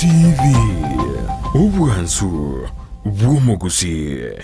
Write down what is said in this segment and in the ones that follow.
TV, obwansu bw'omogusii.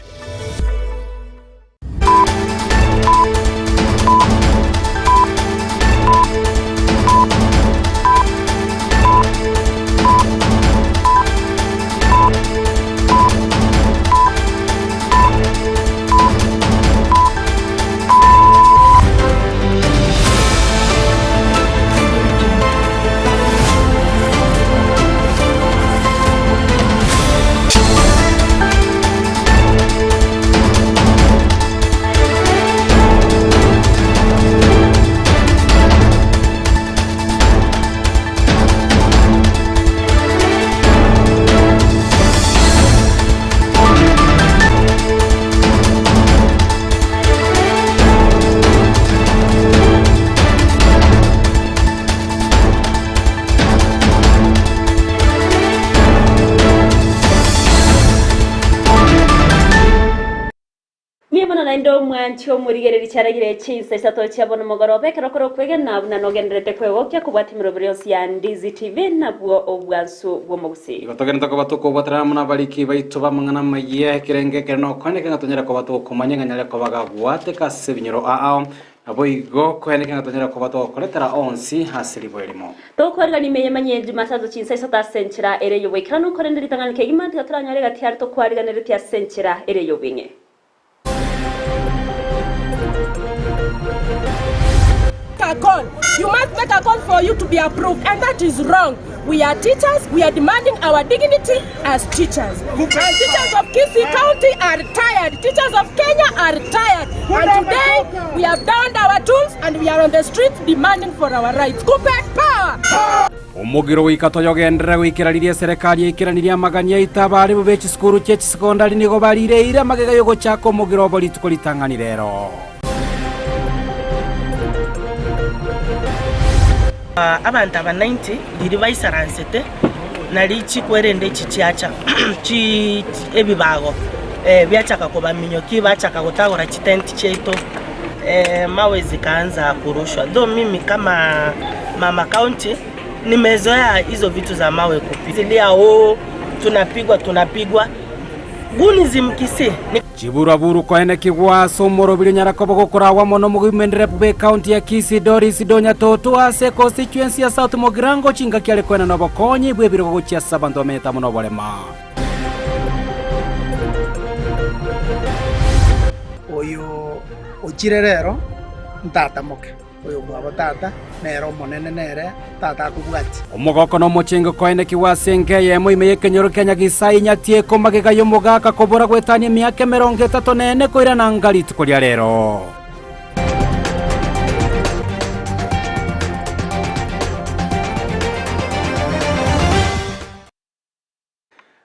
Niye bono naende omwanchi omorigereria chiaragire chinsa isato chia bono mogoroba, ekero kore okwegena buna nogendererete kwegokia kobwatia emeroberi yonsi ya Ndizi TV, nabwo obwansu bw'omogusii. Igo togenderete koba tokobwaterana amo nabariki baito b'amang'ana amayia, ekerengo ekere nokoeneka ng'a tonyare koba tokomanya ng'a nyare koba gagwateka ase ebinyoro ao, naboigo koeneka ng'a tonyare koba togokoretera onsi ase ribo erimo. Tokwarigania ime y'emanyia Jumatatu chinsa isato ase enchera ere y'oboikeranu, korende ritang'ani kegima tiga toranyore egati aria tokwariganeretie ase enchera ere y'obweng'e. a call. You must make a call for you to be approved, and that is wrong. We are teachers, we are demanding our dignity as teachers. And teachers of Kisii County are tired. Teachers of Kenya are tired. And today we have downed our tools and we are on the streets demanding for our rights. Kuppet power! Omogiro goika toyogenderere goikera riria eserekari yaikeranirie amagani aito abarimu be chisukuru chie chisekondari nigo barireire amagega y'ogochaka omogiro obo rituko ritang'ani rero. Abanto aba 90 riria baisaransete, nari chikwerende echi chiacha chi ebibago biachaka kobaminyokia bachaka gotagora chitenti chiaito mawe zikaanza kurushwa though mimi kama mama county nimezoea hizo vitu za mawe kupitia oo tunapigwa tunapigwa Gunism Kisii ni. Chiburaburu koenekigwa ase omorobiri onyare koba gokoragwa mono omogima rep bw'ecounty ya Kisii Doris Donya Toto ase econstituency ya South Mugirango chingaki are koenana obokonyi bw'ebirogo gochia ase abanto bamenyete amo noborema. Oyo ochire rero ntata moke. Oyomwabo tata, nere omonene nere tata akobwatia. Omogoko na omochengo koenekigwa ase enka eyemo ime y'ekenyoro kia Nyagisai Nyatieko magega y'omogaka kobora goetania emiaka emerongo etato na ene koirana anga rituko ria rero.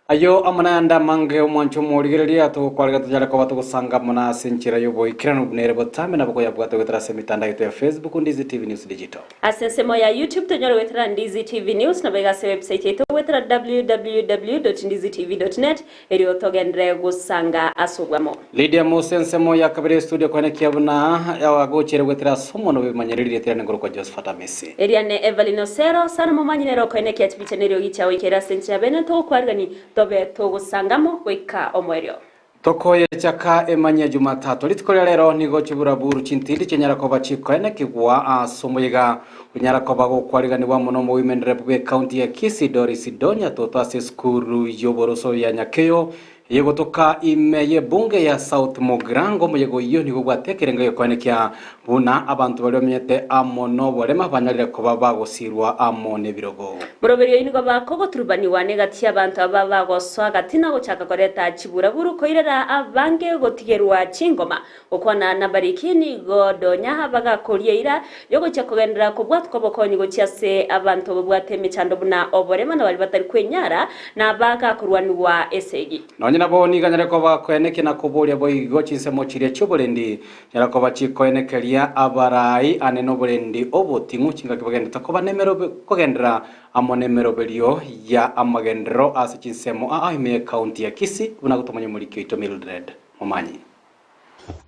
Ayio amo nayande amange, omwancho omorigereria, togokwarera tonyare koba togosanga amo na ase enchera y'oboikeranu buna ere botambe nabo koyabwate goetera ase emetandao yaito ya Facebook, Ndizi TV News Digital. Ase ensemo ya YouTube tonyore goetera Ndizi TV News naboigo ase website yaito goetera www.ndizitv.net erio togenderere gosanga ase obwamo. Lydia Musa ensemo ya kabere estudio koenekia buna agochere goetera ase omonwa bw'ebimanyereri rieta riane nkorokwa Josephat Amisi. Eria ne Evelyn Osero, sana momanyi nere okoenekia chibicha neriogi chiao goikera ase enchera bene togokwarigani tobe togosangamo goika omoerio. Tokoyechaka emanyia Jumatatu. Rituko ria rero nigo chiburaburu chintindi chinyara koba chikoenekigwa ase omoyega onyara koba gokwariganigwa amo nomoimenderebu bw'ecounty ya Kisii Doris Donya Toto ase esukuru y'oboroso ya Nyakeyo Eyegotoka ime y'ebunge ya South Mugirango omoyega oyio nigo obwate ekerengo gekoenekia buna abanto baria bamenyete amo noborema banyarire koba bagosirwa amo nebirogo. Moroberio oyio nigo bakogoturubanigwa negati y'abanto aba bagosoa gati na gochaka koreta chiburaburu koirera abange gotigerwa chingoma. Gokwana nabariki nigo donya bagakoria eira y'ogochia kogenderera kobwatwa obokonyi gochia ase abanto babwate emechando buna oborema na baria batari kwenyara, na bagakorwanigwa esegi. Nonye nabo nigo anyare koba akoenekia na koboria boigo chinsemo chiria chi'oborendi, nyara koba chikoenekeria abarai ane noborendi oboting'u chingaki bagenderete koba nemerobe kogenderera amo nemeroberio ya amagenderero ase chinsemo aa ime y'ecounty ya Kisii buna gotomanya omoriki oito Mildred Momanyi.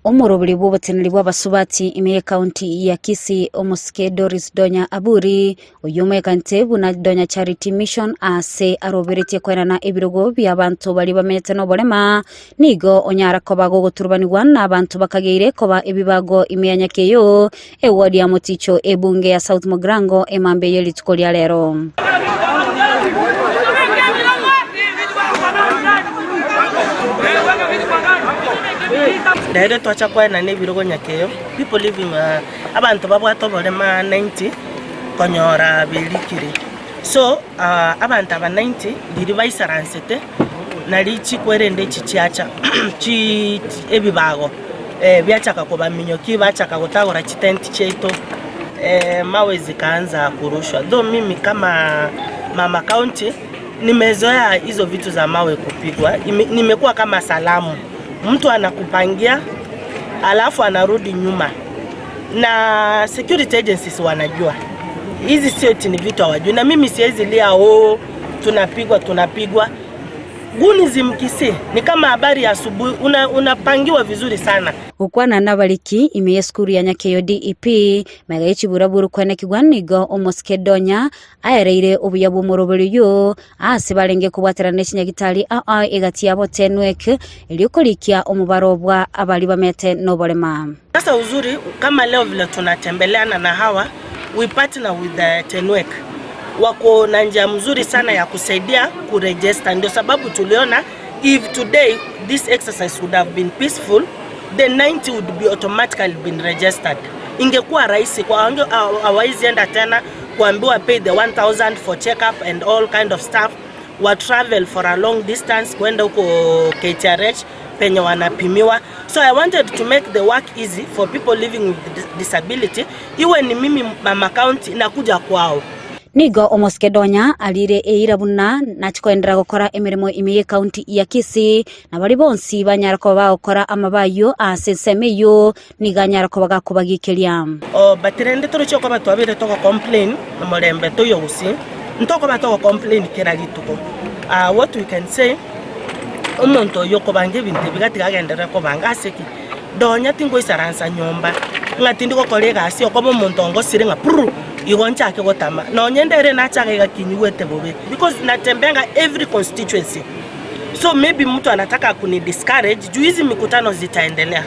Omoroberi bw'oboteneneri bw'abasubati ime y'Ekaunti ya Kisii, Omosike Doris Donya Aburi, oyio omoekante buna Donya Charity Mission ase aroberetie koenana ebirogo bi'abanto baria bamenyete noborema, nigo onyara koba gogoturubanigwa n'abanto bakageire koba ebibago ime ya Nyakeyo, eward ya Moticho, ebunge ya South Mugirango emambia ye rituko ria rero. Rero twacha koenana ebirogo nyakeyo, people living abanto babwate oborema 90 konyora berikire. So abanto aba 90 riria baisaransete nari chikwerende echi chiacha chi ebibago biachaka kobaminyokia bachaka gotagora chitenti chiaito mawe zikaanza kurushwa though mimi kama mama county nimezoea hizo vitu za mawe kupigwa nimekuwa kama salamu mtu anakupangia alafu anarudi nyuma na security agencies wanajua hizi sio eti ni vitu hawajui, na mimi siwezi lia oh, tunapigwa tunapigwa. Guni Kisii ni kama habari ya asubuhi, unapangiwa vizuri sana. Gokwana nabariki ime y'esukuru ya Nyakeyo DEP, magega ye chiburaburu kwenekigwa nigo omosike Donya aereire obuya bw'omoroberi oyio ase barenge kobwaterana ne chinyagitari ao ao egati yabo Tenwek erio korikia omobaro bwa abaria bamete noborema. Sasa uzuri kama leo vile tunatembeleana na hawa we partner with the Tenwek wako na njia mzuri sana ya kusaidia kuregister. Ndio sababu tuliona if today this exercise would have been peaceful the 90 would be automatically been registered. Ingekuwa rahisi kwa hawawezi enda tena kuambiwa pay the 1000 for check up and all kind of stuff, wa travel for a long distance kwenda huko KTRH penye wanapimiwa. So I wanted to make the work easy for people living with disability, iwe ni mimi mama county nakuja kwao. Nigo omosike Donya arire eira buna nachikoenderera gokora emeremo ime y'ekaunti ya Kisii na baria bonsi banyara koba bagokora amabayo ase ensemo eyio nigo anyara koba gakobagikeria. Oh, but rende toroche okoba twabeire togo complain omorembe toiyo gusii ntokoba togo complain kera rituko. Ah, what we can say omonto oyio okobanga ebinto ebi gatiga agenderere kobanga ase ki? Donya tingoisaransa nyomba ng'a tindi gokora egasi okoba omonto ongosire ng'a purr igo nchake gotama nonye ndere nachaga iga kinyigwete bobe because natembeanga every constituency so maybe mtu anataka kuni discourage juu hizi mikutano zitaendelea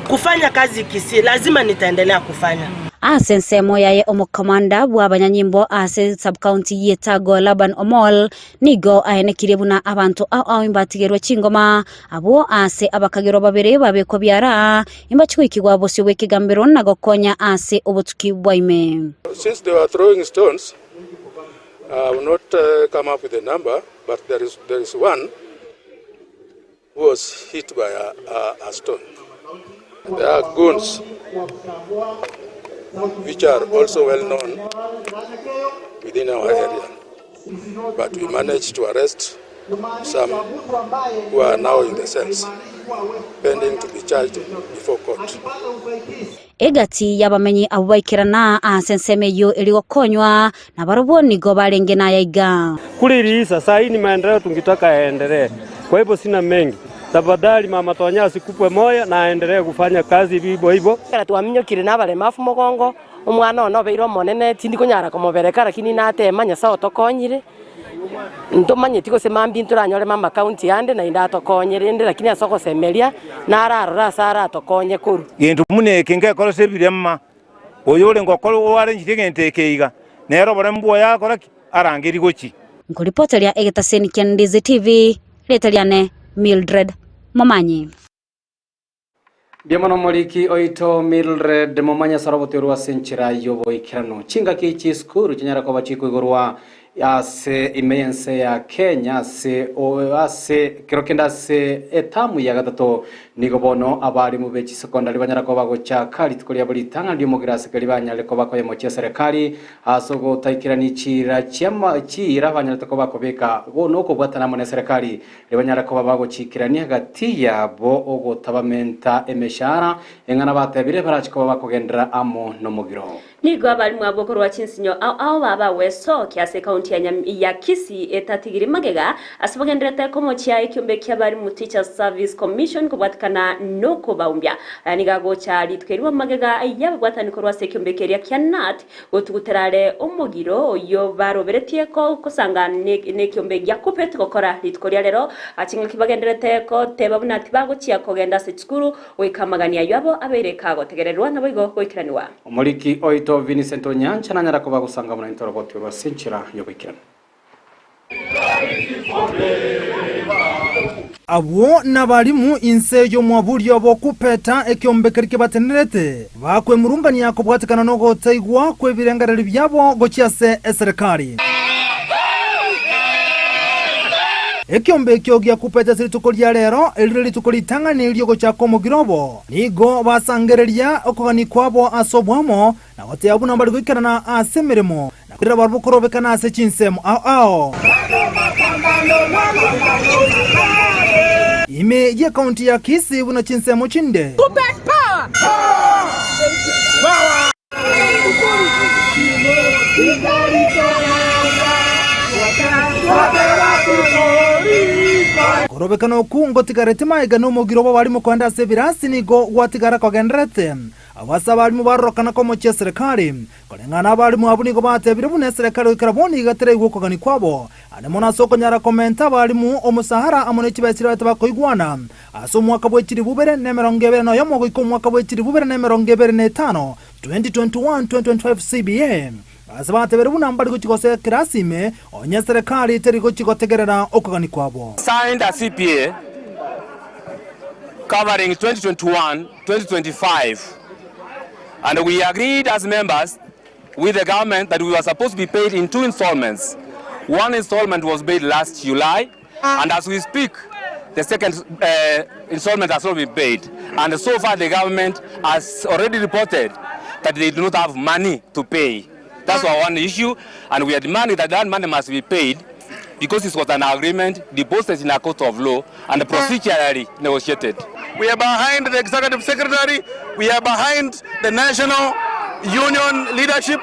kufanya kazi Kisii lazima nitaendelea kufanya. Ase ensemo yaye omokamanda bw'abanyanyimbo ase subcounty y'Etago Laban Omol nigo aenekirie buna abanto ao ao imbatigerwe chingoma abwo ase abakagerwa babere babekwa biara imbachigoikigwa bosio bw'ekegambero na gokonya ase obotuki bwa ime. Since they were throwing stones, I will not come up with a number, but there is, there is one who was hit by a, a, a stone. There are goons, which are also well known within our area. But we managed to arrest some who are now in the cells, pending to be charged before court. Egati y'abamenyi abwo baikerana ase ensemo eyio eri gokonywa, na barobwo nigo barenge naya iga. Kule iliisha, saa hii ni maendeleo tungitaka yaendelee. Kwa hivyo sina mengi. Tafadhali Mama Tonya asikupwe moyo na aendelee kufanya kazi vivyo hivyo. Ekero twaminyokire na abaremafu mogongo, omwana one obeire omonene, tindi konyara komobereka lakini natema Nyasaye otokonyire, ntomanyeti gose mambia ntoranyore mama county ande naende atokonye rende lakini ase ogosemeria nararore ase aratokonye korwa. Gento buna eke ngekoresa ebirema, oyo ore ngokora oarenchirie egento eke iga, nere oboremu bwoye akora ki? Arangerie gochia. Nkoripoteria egetaseni kia Ndizi TV, rieta riane Mildred Momanyi. Mbuya mono omoriki oito Mildred Momanyi ase oroboterwa ase enchera y'oboikeranu. Chingaki chisukuru chinyare koba chikoigorwa ase ime y'ense ya Kenya ase ase kero kende ase etamu ya gatato nigo bono abarimu be chisekondari banyara koba bagochaka rituko riabo ritang'ani ri'omogirasi keria banyare koba koyemochia eserekari ase ogotaikerania chiira chiama chiira banyarete koba bakobeka nokobwatana amo neserekari Ribanyare koba bagochikerania gati yabo ogotabamenta emeshahara, eng'ana batebire barache koba bakogenderera amo nomogiro. Nigo abalimu abwo korwa chinsinyo ao ao babagwesokia ase ekaunti ya ya Kisii etatigiri magega ase bagendererete komochia ekiombe ki'abalimu Teachers Service Commission kobwatekana kobwatekana nokobaumbia. Aya nigo agocha rituko erimo magega y'ababwatani korwa ase ekiombe keria kia Nat gotugutera are omogiro oyio baroberetie kosanga nekiombe gia Kuppet gokora rituko ria rero. Chingaki bagendererete goteba buna tibagochia kogenda ase chisukuru goika amagani ayio abo abeire kagotegererwa naboigo goikeraniwa. Omoriki oito Vincent Onyancha nanyara koba gosanga buna intwe oroboti orwo ase enchera y'ogoikeranu. Abwo nabarimu inse y'omwaburi obo Kupeta ekiombe keria kebatenerete, bakwemurungania kobwatekana nogotaigwa kw'ebirengererio biabo gochia ase eserekari. Ekiombe ekio gia Kupeta ase rituko ria rero, erire rituko ritang'ani ri'ogochaka omogiro obo, nigo basangereria okogania kwabo ase oboamo, na goteba buna mbare goikerana ase emeremo, na koirera barabwo korobekana ase chinsemo ao ao. Ime y'ekaunti ya Kisii buna chinsemo chinde. Korobekana oku ngotigareti magega nomogiro bw'abarimu koenda ase ebirasi nigo gwatigara kogendererete. Abwo ase abarimu barorokana komochia eserekari. Koreng'ana abarimu abwo nigo batebire buna eserekari goikera bono iga teraigwe okogania kwabo, ande mono ase okonyara komenta abarimu omosahara amo ne chibesa chiria bakoigwana ase omwaka bwe chilifu ibere na emerongo ebere na oyomo goika omwaka bwe chilifu ibere na emerongo ebere na etano, 2021-2025 CBA. Ase batebire buna mbari gochia gosoa ekerasi ime onye eserekari teri gochia gotegerera okogania kwabo. Signed a CPA covering 2021-2025 and we agreed as members with the government that we were supposed to be paid in two installments. One installment was paid last July and as we speak the second uh, installment has not been paid and so far the government has already reported that they do not have money to pay. That's our one issue and we are demanding that that money must be paid because it was an agreement deposited in a court of law and procedurally negotiated. We are behind the executive secretary, we are behind the national union leadership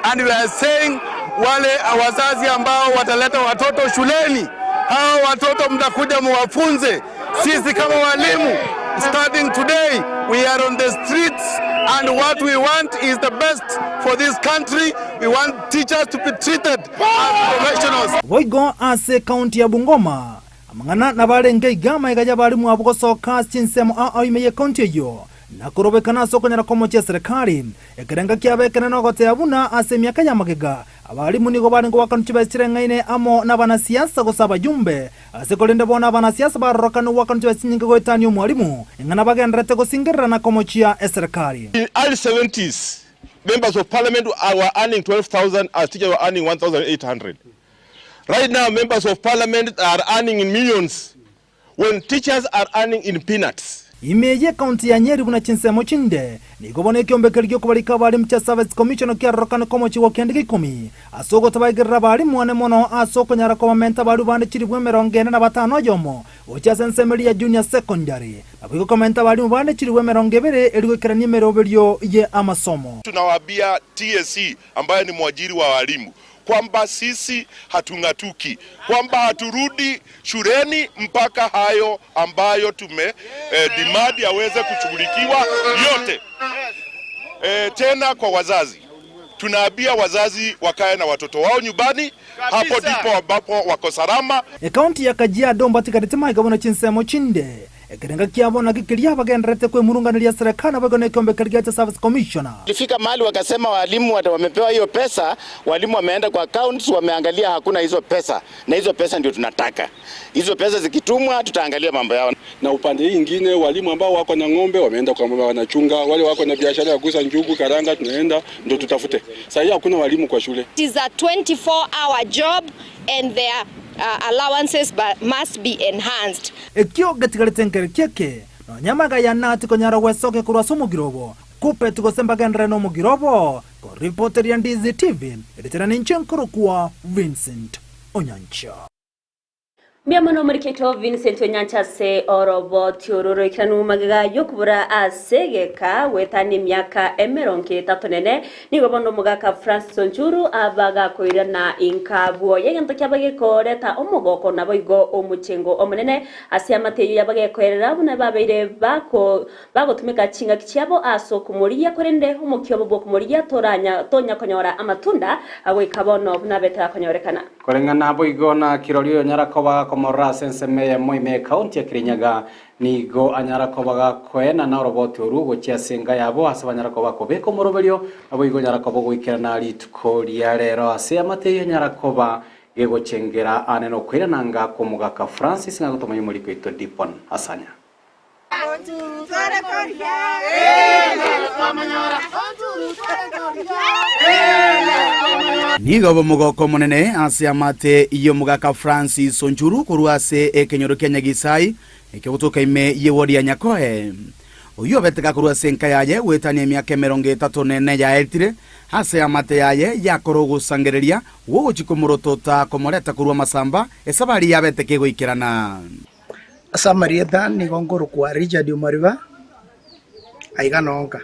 and we are saying wale wazazi ambao wataleta watoto shuleni, hao watoto mtakuja muwafunze. Sisi kama walimu, starting today we are on the streets and what we want is the best for this country. We want teachers to be treated as professionals. Boigo ase ekaunti ya Bungoma, amang'ana nabarenge iga amaiga y'abarimu abwo gosoka ase chinsemo ao ao ime y'ekaunti eyio, na korobekana ase okonyara komochia eserekari. Ekerenga kiabo ekenene nogoteba buna ase emiaka y'amagega, abarimu nigo barenge goakanwa chibesa chireng'aine amo nabanasiasa gose abayumbe. Ase korende bono abanasiasa barorokane goakanwa chibesa chinyinge goetania omwarimu, ing'ana bagendererete gosingerera na komochia eserekari. In early seventies members of parliament were earning 12,000 as teachers were earning 1,800. Right now members of parliament are earning in millions when teachers are earning in peanuts. Ime y'ekaunti ya Nyeri buna chinsemo chinde, nigo bono ekiombe keria gi'okobarika abarimu chia Service Commission kiarorokane komochie gokianda ikomi ase ogotabaigerera abarimu ane mono ase okonyara kobamenta abarimu bande chilifu emerongo ene na batano oyomo gochia ase ensemo eria ya Junior Secondary naboigo komenta abarimu bande chilifu emerongo ebere erio goikerania emeroberio ye amasomo. Tunawaambia TSC ambaye ni mwajiri wa walimu kwamba sisi hatung'atuki, kwamba haturudi shuleni mpaka hayo ambayo tume eh, demand yaweze kushughulikiwa yote. Eh, tena kwa wazazi tunaambia wazazi wakae na watoto wao nyumbani, hapo ndipo ambapo wako salama. Ekaunti ya Kajiado mbatigarete maiga buna chinsemo chinde Ekerenga kiabo nakio keria bagendererete kwemurunganeria serekari naboigo nekeombe keria gia Service Commissioner. Ilifika mahali wakasema walimu wamepewa hiyo pesa, walimu wameenda kwa accounts wameangalia hakuna hizo pesa, na hizo pesa ndio tunataka. Hizo pesa zikitumwa tutaangalia mambo yao. Na upande hii ingine walimu ambao wako na ng'ombe wameenda kwa ng'ombe wanachunga, wale wako na biashara ya kuuza njugu, karanga, tunaenda ndio tutafute. Sasa hii hakuna walimu kwa shule. It is a 24 hour job and their uh, allowances must be enhanced. Ekio getigarete nkereki eke, nonya amagaya natikonyara gwesokia korwa ase omogiro obo, Kuppet gose mbagenderere nomogiro obo, Koripoteria Ndizi TV, eritera ninche nkorokwa Vincent Onyancha. Mbuya mono omorikeito Vincent Onyancha ase oroboti oro roikeranu magega y'okobura ase egeka goetania emiaka emerongo etato nene. Nigo bono omogaka Francis Onchuru abagakoirana inka bwoye egento kiaba gekoreta omogoko naboigo omochengo omonene ase amate eyio yabagekoerera buna babeire bako bagotumeka chingaki chiabo ase okomorigia korende omokia obo bw'okomorigia toranya tonya konyora amatunda goika bono buna abete akonyorekana. Koreng'ana boigo na kirori oyonyara koba gakomorora ase ensemo eyemo ime y'Ekaunti ya Kirinyaga, nigo anyara koba gakoenana oroboti orwo gochia ase enka yabo ase banyara koba bakobeka omoroberio, naboigo onyara koba ogoikerana rituko ria rero ase amate eyio anyara koba gegochengera aane nokoirana anga kw'omogaka Francis ng'a gotomanya omoriko oito Dipon Asanya. Nigo bomogoko omonene ase amate y'omogaka Francis Onchuru korwa ase ekenyoro kia Nyagisai ekio gotoka ime y'ewodi ya Nyakoe. Oyio obeteka korwa ase enka yaye goetania emiaka emerongo etato nene yaetire, ase amate yaye yakora ogosangereria gwogochia komorotota komoreta korwa amasamba esabari yabeteka egoikerana. Ase amarieta nigo nkorokwa Richard Omariba, aiga nonka.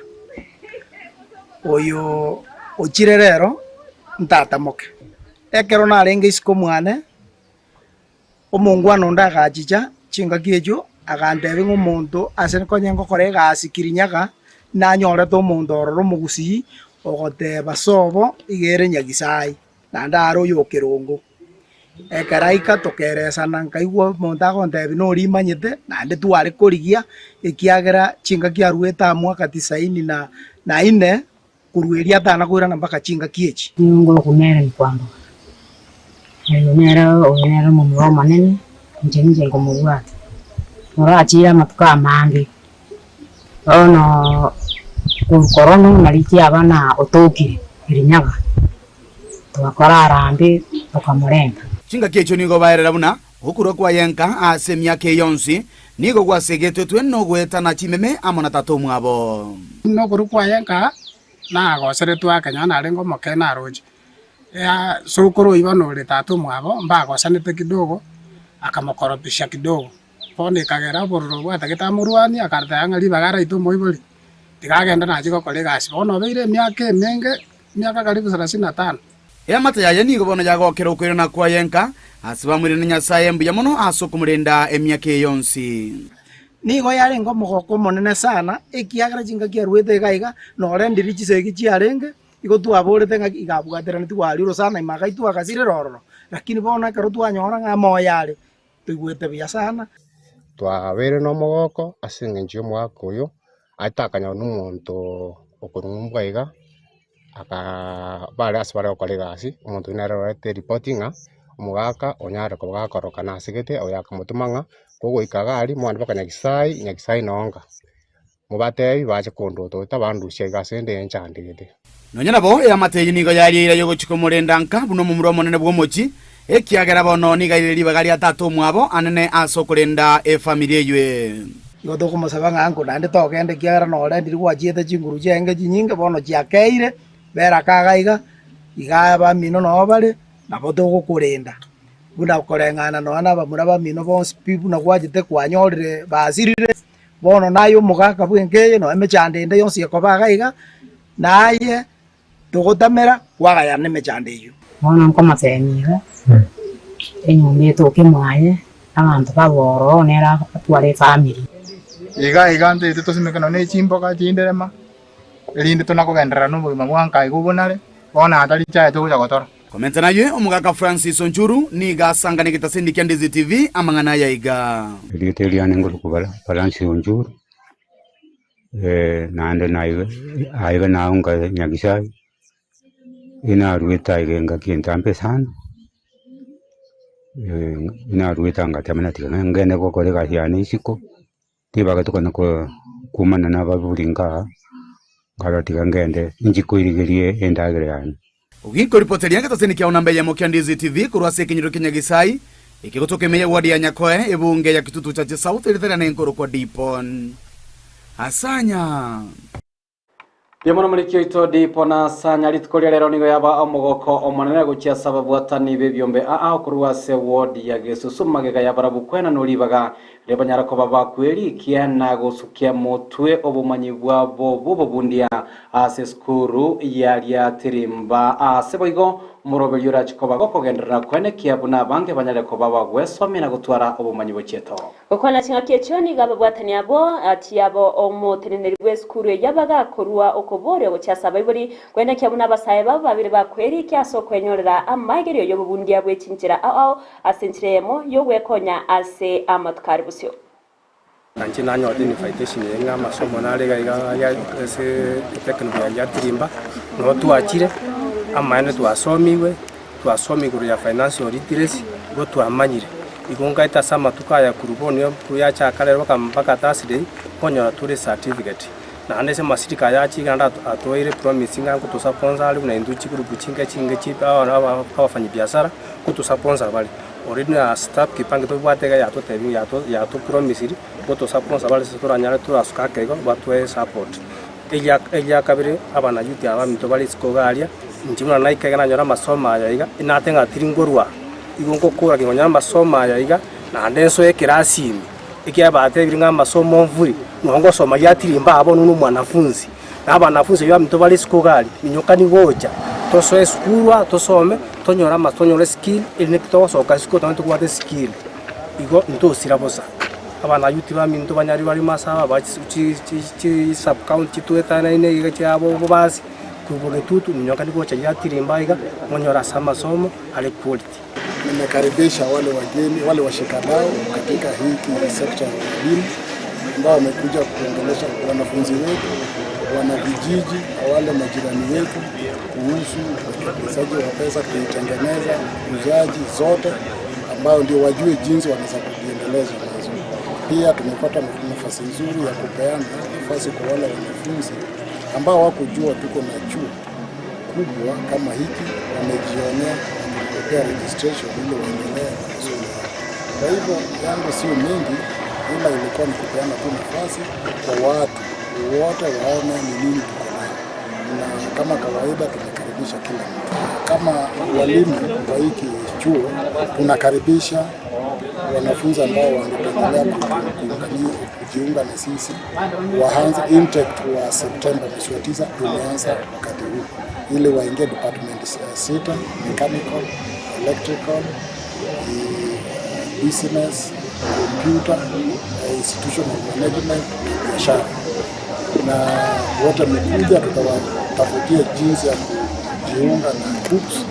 Oyo ochire rero ntata moke. Ekero narenge isiko mwane, omongwana onde agachicha chingaki echio agantebia ng'a omonto ase konye ngokora egasi Kirinyaga, nanyorete omonto ororo omogusii ogoteba sobo iga ere Nyagisai, naende are oyo o Kerongo. Ekero aika tokeresana nkaigwa omonto agontebia noria imanyete naende tware korigia ekiagera chingaki aruete aa mwaka tisaini na na ine korwa erio atana koirana mpaka chingaki echi. Nigo ngokumera nikwamboka. Oyo nere oyo nere omomura omonene, inche ninche nkomobwata. Orachire amatuko amange, bono korwa korona nari kiaba na otokire rinyaga. Togakora arambe, tokamorenta. Chingaki echio nigo baerera buna okorua kwaye nka ase emiaka eye yonsi nigo gwasegetwetwe nogoetana chimeme amo na tata omwabo. Nokorua kwaye nka nagoseretwe ake nonya narenge omoke naroche, sokoro oyio bono ore tata omwabo mbagosanete kidogo, akamokoropisha kidogo, bono ekagera obororo obwo atagete amorwanie akaroteba ng'a ribaga araite omoibori, tiga agende nachie gokora egasi. Bono obeire emiaka emenge. Emiaka karibu salasini na tano. Eamate yaye nigo bono yagokera okoirana kwaye nka, ase bamoiranie Nyasae mbuya mono ase okomorenda emiaka eye yonsi. Nigo yarenge omogoko omonene sana, ekiagera chingaki aruete iga iga, nore ndiri chisegi chiarenge, igo twaborete ng'a iga abwateraneti gwaria orosana ime agaitwa agasirera ororo. Lakini bono ekero twanyora ng'a amoyo are, toigwete buya sana. Twabeire nomogoko ase eng'encho y'omogaka oyo, atakanyora na omonto okorwa ng'umbu iga, akaa bare ase bare gokora egasi, omonto oyio nere orete eripoti ng'a omogaka onyare koba gakorokana asegete, oyo akamotoma ng'a kogoika iga aria mogende mpaka Nyagisai, Nyagisai noo nka. Mobatebi bache kondotota bandusie iga ase ende enchandegete. Nonya nabo, eamate eyio nigo yaria eira y'ogochia komorenda nka buna omomura omonene bw'omochie, ekiagera bono nigo airire ribaga ria tata omwabo anene ase okorenda efamiri eyio. Igo tokomosaba ng'a anko naende togenda ekiagera nore ndiri gwachiete chinguru chiaenge chinyinge bono chiakeire, bera aka iga iga, iga abamino noo bare, nabo togokorenda. Buna koreng'ana nonya na abamura bamino bonsi pi buna gwachete kwanyorire basirire. Bono naye omogaka bw'enka eye, nonya emechando ende yonsi ekoba iga iga, naye togotamera kwagayana emechando eyio. Bono nkomoteemia iga, enyomba etoke mwaye, abanto babe ororo, nere atware efamiri. Iga iga ntoete tosimeke nonya ne chimboga chinderema, erinde tona kogenderera na obogima bwa nka iga obonare, bono atari chaye togocha gotora. Komenta naywe omogaka Francis Onchuru nigo asangana egetaseni kia Ndizi TV amang'ana aya iga. Erieta riane ngorokwa Francis Onchuru, naende naiga aiga naonga Nyagisai, naruete aiga engaki entambe sana, naruete ngateba tiga ngende gokora egasi yane isiko. Ribaga tokona koumana na ababuri nkaa, nkarora tiga ngende inche koirigeria endagera yane. Ogikoripoteria egetaseni kiao namba eyemo kia Ndizi TV korwa ase ekenyoro kia Nyagisai, ekegotoka ime ye ward ya Nyakoe, ebunge ya Kitutu Chache South, eritari ane nkorokwa Dipon Asanya. Riamono moriki oito dipo na sanya rituko ria rero nigo yaba omogoko omonene gochia ase ababwatani b'ebiombe aa okorwa ase ward ya Gesusu magega ya barabwo kwenanwa ribaga riria banyara koba bakwerikia na gosukia motwe obomanyi bwabo bw'obobundia ase esukuru ya Riatirimba. Ase boigo omoroberio orache koba gokogenderera koenekia buna abange banyare koba bagwesomia na gotwara obomanyi bochietoo. Gokwana ching'aki echio nigo ababwatani abwo tiabo omoteneneri bw'esukuru eyio bagakorua okoboria gochia ase abaibori, koenekia buna abasae babo babere bakwerikia ase okwenyorera amaigerio y'obobundia bwe chinchera ao ao ase enchera eyemo y'ogwekonya ase amatuko are bosio. Inche nanyorete invitation eye ng'a amasomo nare iga iga ya ase etekniko ya Nyatirimba, nabo twachire, amaene twasomigwe. Twasoma igoro ya financial literacy, igo twamanyire. Igo nkaete ase amatuko aya korwa bono korwa yachaka rero mpaka mpaka Thursday, nkonyora tore certificate. Naende ase amasirika aya achia iga naende atoeire promise ng'a ngotosaponsa are buna intwe chigroup chinke chinke chi abafanyibiasara, ngotosaponsa bare. Already na staff kipange tobwate iga yatotebia yato yatopromisiri, ngotosaponsa bare ase toranyare torasuke ake igo batoe support. Eria eria kabere, Abanayuti abaminto bare isiko iga aria, inche buna naika iga nanyora amasomo aya iga, inate ng'a tiri nkorwa, igo ngokora ki nkonyora amasomo aya iga, naende nsoe ekerasi ime, ekiagera batebire ng'a amasomo mvuri, nonye ngosoma riatiri mba bono na omwanafunzi. Na abanafunzi aywo baminto bare isiko iga aria, minyokani gocha, tosoe esukuru aa tosome, tonyore ama tonyore eskill, erinde togosoka isiko tonyore tobwate eskill. Igo ntosira bosa. Abanayuti baminto banyare barimo ase aba ba chi sub county chitwetanaine iga chiabo obobasi korwa bogetutu minyoka nigocha riatirimba iga monyore ase amasomo are quality. Nimekaribisha wale wageni wale washikadau katika hiki sekta ya elimu ambao wamekuja kuongelesha wanafunzi wetu, wana vijiji na wale majirani wetu kuhusu uwekezaji wa pesa, kuitengeneza, uzaji zote ambao ndio wajue jinsi wanaweza kujiendeleza nazo. Pia tumepata nafasi nzuri ya kupeana nafasi kwa wale wanafunzi ambao hawakujua tuko na chuo kubwa kama hiki, wamejionea na tumepea registration ili waendelee na masomo yao. Kwa hivyo yangu sio mingi, ila ilikuwa ni kupeana tu nafasi kwa watu wote waone ni nini tuko nayo, na kama kawaida tumekaribisha kila mtu. Kama walimu wa hiki chuo tunakaribisha wanafunzi ambao wangependelea kujiunga na sisi waanze intake wa Septemba mwezi wa 9, tumeanza wakati huu ili waingie department sita: mechanical, electrical, business, computer, institutional management na biashara. Na wote mkuja, tutawatafutia jinsi ya kujiunga na groups.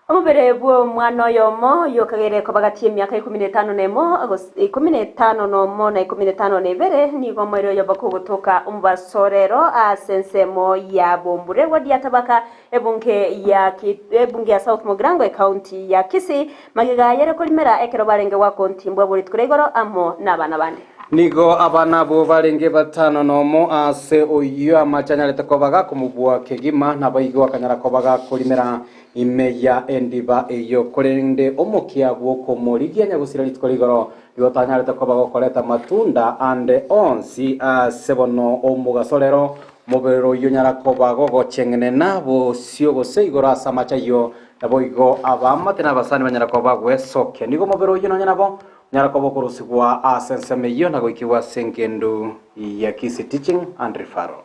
Omobere bw'omwana oyomo oyokagere koba gati y'emiaka ikomi na etano na emo, gose ikomi na etano nomo na ikomi na etano na ebere, nigo omoerio oyobo kogotoka omobaso rero ase ensemo ya Bombure, ward ya Tabaka, ebunge ya Ki- ebunge ya South Mugirango, ecounty ya Kisii, magega yare korimera ekero barenge goaka ontimbwa bw'rituko ria igoro amo nabana bande. Nigo abana abwo barenge batano nomo ase oyio amache anyarete koba gakomobua kegima, naboigo akanyara koba gakorimera Ime ya endiba eyio, korende omokia bw'okomorigia nyagusira rituko rigoro, nigo otanyarete koba gokoreta amatunda ande onsi ase bono omogaso rero, omobere oyio onyara koba gogocheng'enena bosio gose igoro ase amache ayio, naboigo abaamate na abasani banyara koba bagwesokia. Nigo omobere oyio nonya nabo onyara koba okorusigwa ase ensemo eyio na goikigwa ase engendu ya Kisii Teaching and Referral.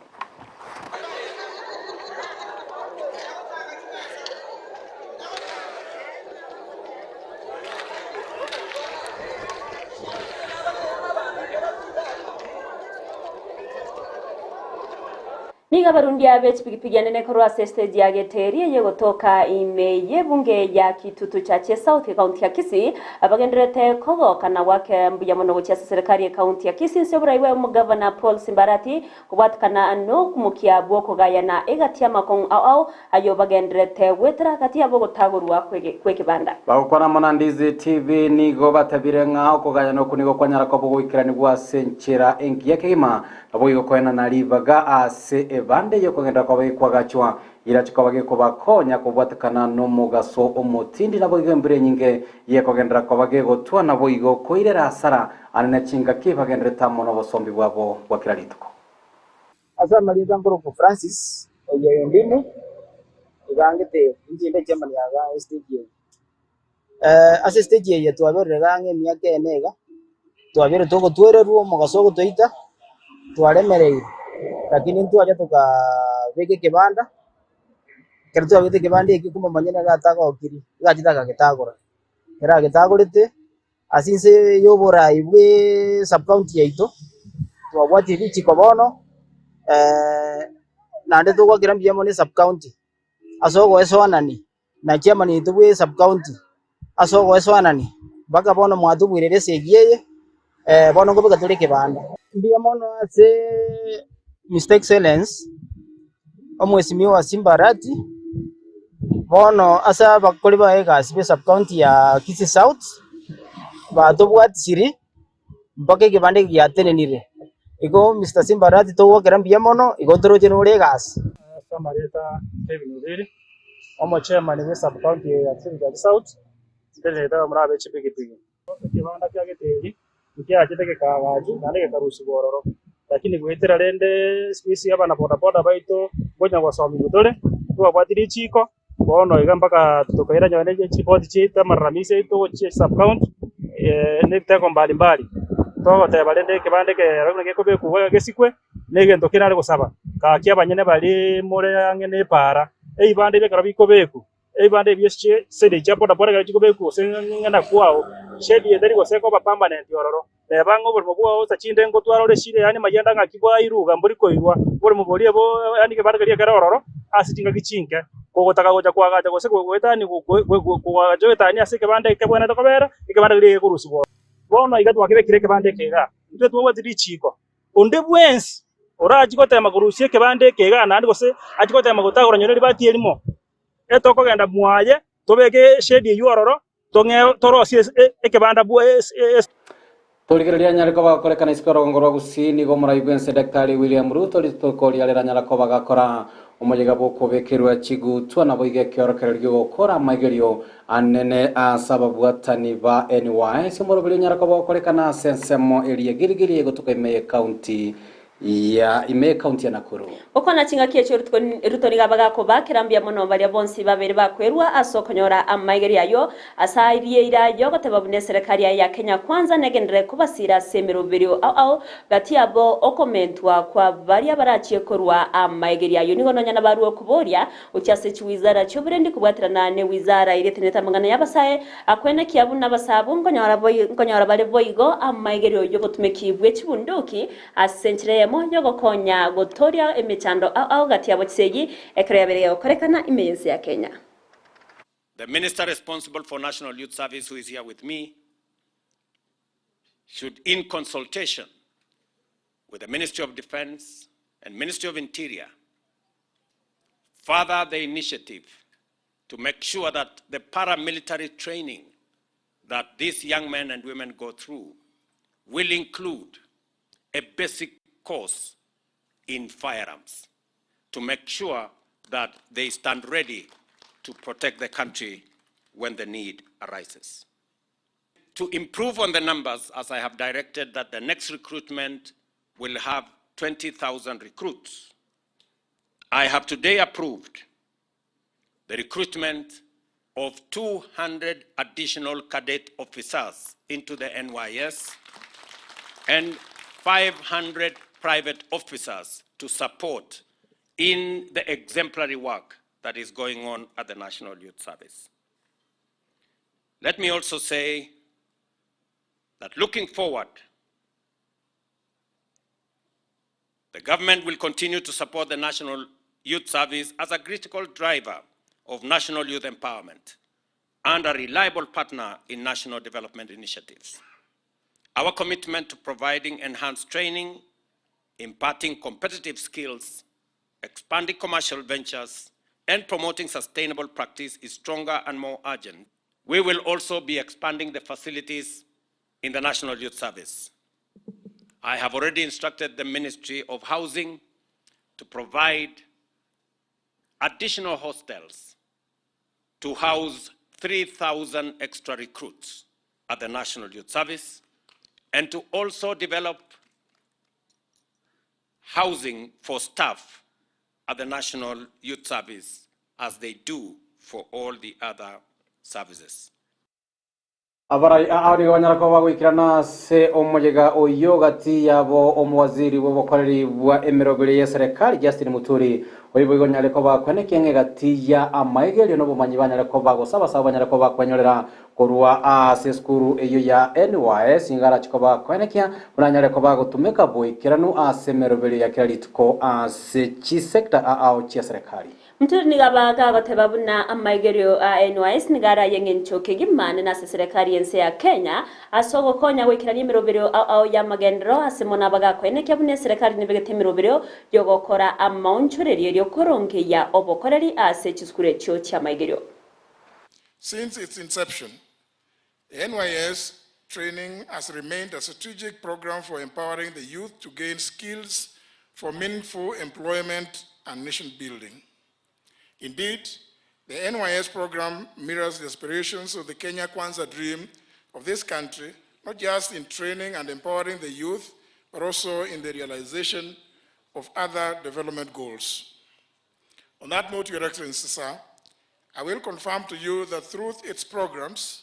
Nigo abarundia be chipigipigi anene korwa ase estage ya Geteri eye gotoka ime y'ebunge ya Kitutu Chache South ekaunti ya Kisii bagendererete kogoka na goaka mbuya mono gochia ase serikali y'ekaunti ya Kisii inse y'oborai bwa omogavana Paul Simbarati Kobwatekana nokomokia bw'okogayana egati y'amakong'u ao ao ayio bagendererete goetera gati yabo ogotagorwa kw'ekebanda. Bagokwana amo na Ndizi TV nigo batabire ng'a okogayana okwo nigo kwanyara koba ogoikeranigwa ase enchera engiya kegima, naboigo koenana ribaga ase ebande y'okogenderera kwabo gekwagachwa Irache koba gekobakonya kobwatekana nomogaso omotindi, naboigo embura enyinge yekogenderera koba gegotwa, naboigo koirera asara anene chingaki bagendererete amo nobosombi bwabo bwa kera rituko. Ase amarieta nkorokwa Francis, Oyio Ondimu, iga angete inche inde chairman ya iga estage eye. Ase estage eye twaberire iga ang'e emiaka ene iga, twabeire togotwererwa omogaso ogotoita, twaremereire, lakini ntwacha tokabeka ekebanda, ekero twabegete ekebanda ekio kumbe omonyene iga atagokiri, iga achete akagetagora. Ekero agetagorete, ase inse y'oborai bwe sub-county yaito, twabwatire richiko bono, naende togwakera mbuya mono esub-county ase ogoesoanani na chairman oito bwe sub-county ase ogoesoanani mpaka bono mwatobuerire esegi eye, bono nkobeka tore ekebanda. Mbuya mono ase Mr Excellence, Omwesimigwa Simba Arati, bono ase abakori baye egasi be sub-county ya Kisii South, batobwatisiri mpaka ekebanda eke giatenenire. Igo Mister Simba Arati togokera mbuya mono, igo toroche nore egasi. Ase amareta Kevin Obiri, omochairman bwe sub-county ya Kisii South, ntenerete abamura abe chipigipigi. Ekebanda kia Geteri nkiachete gekaagachwa naende gekarusigwa ororo, lakini goetera rende siku hizi abana bodaboda baito ngonya gosomigwa tore, ntwabwati richiko, bono iga mpaka tokaira nonye ne chiripoti chiaito amalalamishi aito gochia sub county na ebitego mbalimbali, togoteba rende ekebanda eke buna gekobekwa gesikwe, na egento kerare gosaba, gaki abanyene baria more ang'e na epaara, ebibanda ebi ekero bikobekwa. Ebibanda ebio chisedi chia bodaboda ekero chikobekwa gose ng'ina kwao, shedi etari gose ekoba permanent ororo. Neba ng'a oborimo bwao gose chinde ngotwara ore shida yaani mayende ng'aki bwairwa iga mbori koirwa, oborimo boria bo yaani ekebanda keria ekere ororo ase chingaki chinke. Kogotaka gocha koagacha gose goetania koagacha oetanie ase ekebanda eke kebwenerete kobera, ekebanda keria gekorusigwa ororo. Bono iga twakebekire ekebanda eke igaa, intwe twabwati richiiko, onde bwensi orachie gotema korusia ekebanda eke igaa naende gose achie gotema gotagora nyore ribati erimo, Etokogenda mwaye, tobeke eshedi eyio ororo, tong'e torosie ekebanda bwa. Torigereria anyare koba agokorekana isiko orogongo rwa Gusii nigo omorai bw'ense Daktari William Ruto rituko riria riranyara koba agakora omoyega bw'okobekerwa chigutwa naboigo ekeorokererio gi'ogokora amaigerio anene ase ababwatani ba NYS omoroberi onyara koba ogokorekana ase ensemo eria Gilgili egotuka ime y'ecounty ya ime y'ecounty ya Nakuru. Gokwana chingaki echio Ruto nigo abagakobakera mbuya mono baria bonsi babere bakwerwa ase okonyora amaigerio ayio ase airie eira yogoteba buna eserekari yaye ya Kenya Kwanza negenderere kobasira ase emeroberio ao ao gati yabo okomentwa kwa baria barachie korwa amaigerio ayio nigo nonya nabarue okoboria Gochia ase chiwizara chi'oborendi kobwaterana ne wizara eria etenenete amang'ana y'abasae, akwenekia buna abasae abwo nkonyora nkonyora bare boigo amaigerio y'obotumeki bwe chibunduki ase enchera eyemo y'ogokonya gotoria emechando ao ao gati yabo chisegi ekero yabeire gegokorekana ime y'ense ya Kenya. The minister responsible for National Youth Service who is here with me should in consultation with the Ministry of Defense and Ministry of Interior further the initiative to make sure that the paramilitary training that these young men and women go through will include a basic course in firearms to make sure that they stand ready to protect the country when the need arises. To improve on the numbers, as I have directed that the next recruitment will have 20,000 recruits, I have today approved the recruitment of 200 additional cadet officers into the NYS and 500 private officers to support in the exemplary work that is going on at the National Youth Service. Let me also say that looking forward, the government will continue to support the National Youth Service as a critical driver of national youth empowerment and a reliable partner in national development initiatives. Our commitment to providing enhanced training, imparting competitive skills, expanding commercial ventures, and promoting sustainable practice is stronger and more urgent. We will also be expanding the facilities in the National Youth Service. I have already instructed the Ministry of Housing to provide additional hostels to house 3,000 extra recruits at the National Youth Service and to also develop housing for staff at the National Youth Service as they do for all the other services. Abarai aa nigo banyara koba bagoikerana ase omoyega oyio gati yabo omowaziri bw'obokoreri bwa emeroberi y'eserekari Justin Muturi oyio boigo onyare koba kwenekia ng'a egati ya amaigerio na obomanyi banyare koba gose abasae banyare koba kwenyorera korwa ase esukuru eyio ya NYS nigo arache koba kwenekia buna anyare koba agotumeka boikeranu ase emeroberio ya kera rituko ase chisector ao chia serekari. Muturi nigo aba gagoteba buna amaigerio a NYS nigo are ay'eng'encho kegima nene ase serekari y'ense ya Kenya ase ogokonya goikerania emeroberio ao ao y'amagenderero ase mono abagakoenekia buna eserekari nebegete emeroberio y'ogokora amaonchorerio erio korongeyia obokoreri ase chisukuru echio chi'amaigerio. Since its inception, the NYS training has remained a strategic program for empowering the youth to gain skills for meaningful employment and nation building. Indeed, the NYS program mirrors the aspirations of the Kenya Kwanza dream of this country, not just in training and empowering the youth, but also in the realization of other development goals. On that note, Your Excellency, sir, I will confirm to you that through its programs,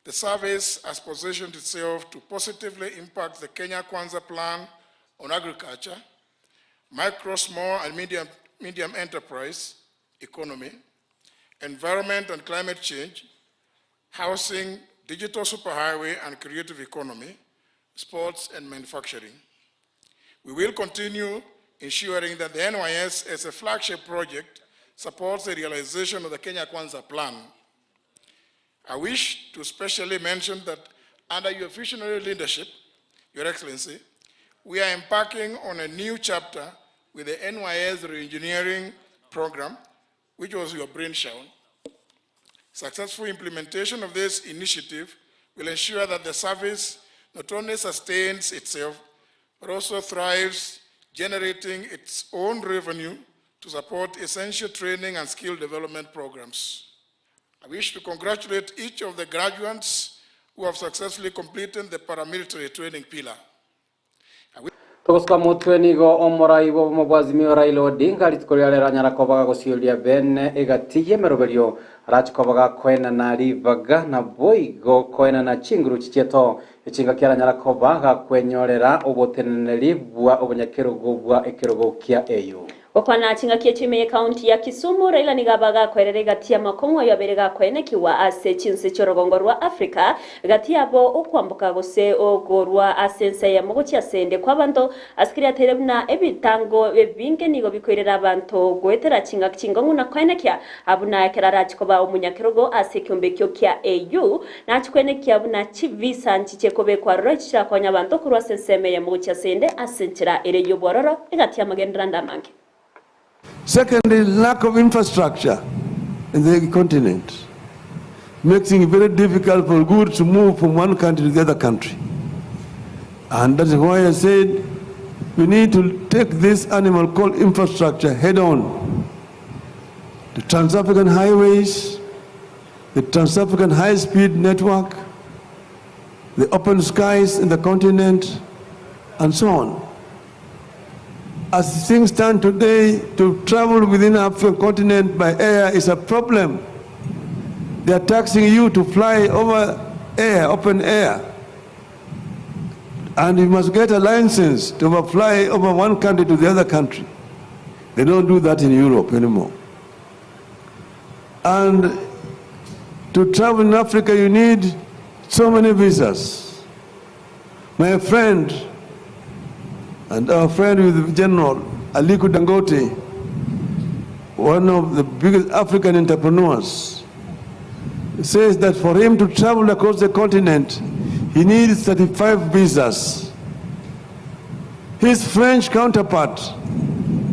the service has positioned itself to positively impact the Kenya Kwanza Plan on agriculture, micro, small, and medium, medium enterprise economy, environment and climate change, housing, digital superhighway and creative economy, sports and manufacturing. We will continue ensuring that the NYS as a flagship project supports the realization of the Kenya Kwanza plan. I wish to specially mention that under your visionary leadership, Your Excellency, we are embarking on a new chapter with the NYS reengineering program, which was your brainchild. Successful implementation of this initiative will ensure that the service not only sustains itself, but also thrives, generating its own revenue to support essential training and skill development programs. I wish to congratulate each of the graduates who have successfully completed the paramilitary training pillar. Togosuka motwe nigo omorai bw'obomo bwa Azimio Raila Odinga rituko ria rero anyara koba gagosioria bene egati y'emeroberio arache koba gakoenana ribaga naboigo koenana chinguru chichieto echingaki aranyara koba gakwenyorera oboteneneri bwa obonyakerogo bwa ekerogo kia AU. Gokwana chingaki echio ime y'Ekaunti ya Kisumu, Raila nigo aba gakoerera egati y'amakong'u ayio abeire gakoenekigwa ase chinse chi'orogongo rwa Africa, gati yabo okwamboka gose okorwa ase ense eyemo gochia ase ende kw'abanto. Ase keria ateire buna ebitango ebinge nigo bikoirera abanto goetera chingaki chingong'u na koenekia buna ekero arache koba omonyakerogo ase ekeombe ekio kia AU, nache koenekia buna chivisa nchiche kobekwa aroro echi chirakonye abanto korwa ase ensemo eyemo gochia ase ende ase enchera ere y'obwororo egati y'amagendererando amange. Secondly, lack of infrastructure in the continent makes it very difficult for goods to move from one country to the other country. And that is why I said we need to take this animal called infrastructure head on. The Trans-African highways, the Trans-African high-speed network, the open skies in the continent, and so on. As things stand today, to travel within African continent by air is a problem. They are taxing you to fly over air, open air. And you must get a license to fly over one country to the other country. They don't do that in Europe anymore. And to travel in Africa, you need so many visas. My friend and our friend with General Aliko Dangote, one of the biggest African entrepreneurs, says that for him to travel across the continent, he needs 35 visas. His French counterpart,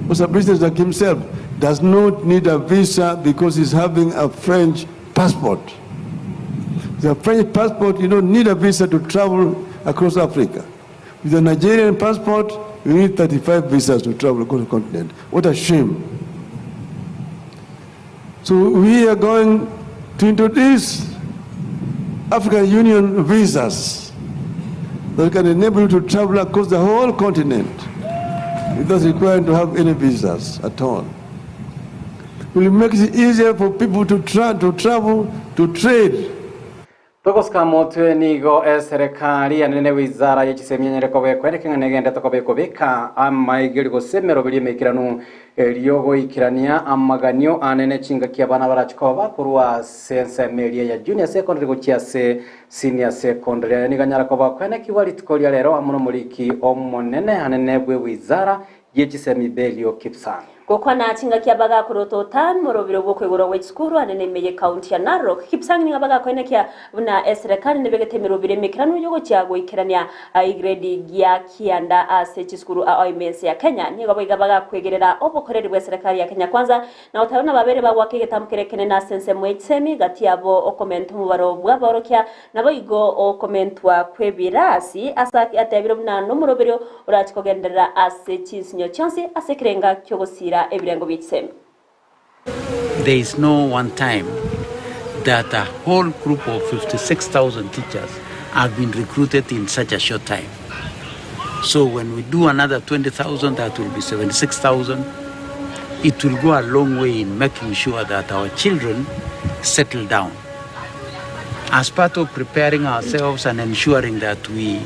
who's a business like himself, does not need a visa because he's having a French passport. The French passport, you don't need a visa to travel across Africa. With a Nigerian passport, you need 35 visas to travel across the continent. What a shame. So we are going to introduce African Union visas that can enable you to travel across the whole continent without requiring to have any visas at all. will make it easier for people to, tra to travel, to trade. Togosika motwe nigo eserekari anene wizara ye chisemi enyare kobekwa ere keng'ana egendete kobekwa beka amaigeri gose emeroberi emeikeranu erio goikerania amaganio anene chingaki abana barachi koba korwa ase ensemo eria ya junior secondary gochia ase senior secondary. Aya nigo anyara koba kwenekigwa rituko ria rero amo nomoriki omonene anene bwe wizara ye chisemi Belio Kipsang. Gokwana chingaki abagakorotota morobiro bw'okoigorwa gwe chisukuru ane nime ye county ya Narok. Kipsang nigo abagakoenekia buna eserekari nebegete emerobiro emekeranu yogochia goikerania egredi gia kianda ase chisukuru ao ime ense ya Kenya. Nigo boigo abagakwegerera obokoreri bw'eserekari ya Kenya Kwanza na goteba buna babere bagoaka egetambo kere ekenene ase ensemo ye chisemi gati yabo okomenta omobaro bw'abaorokia Naboigo okomentwa kw'ebirasi ase atebire buna nomoroberio orache kogenderera ase chinsinyo chionsi ase ekerenga ki'ogosiira ebirengo bie chisemi. There is no one time that a whole group of 56,000 teachers have been recruited in such a short time. So when we do another 20,000, that will be 76,000. It will go a long way in making sure that our children settle down. As part of preparing ourselves and ensuring that we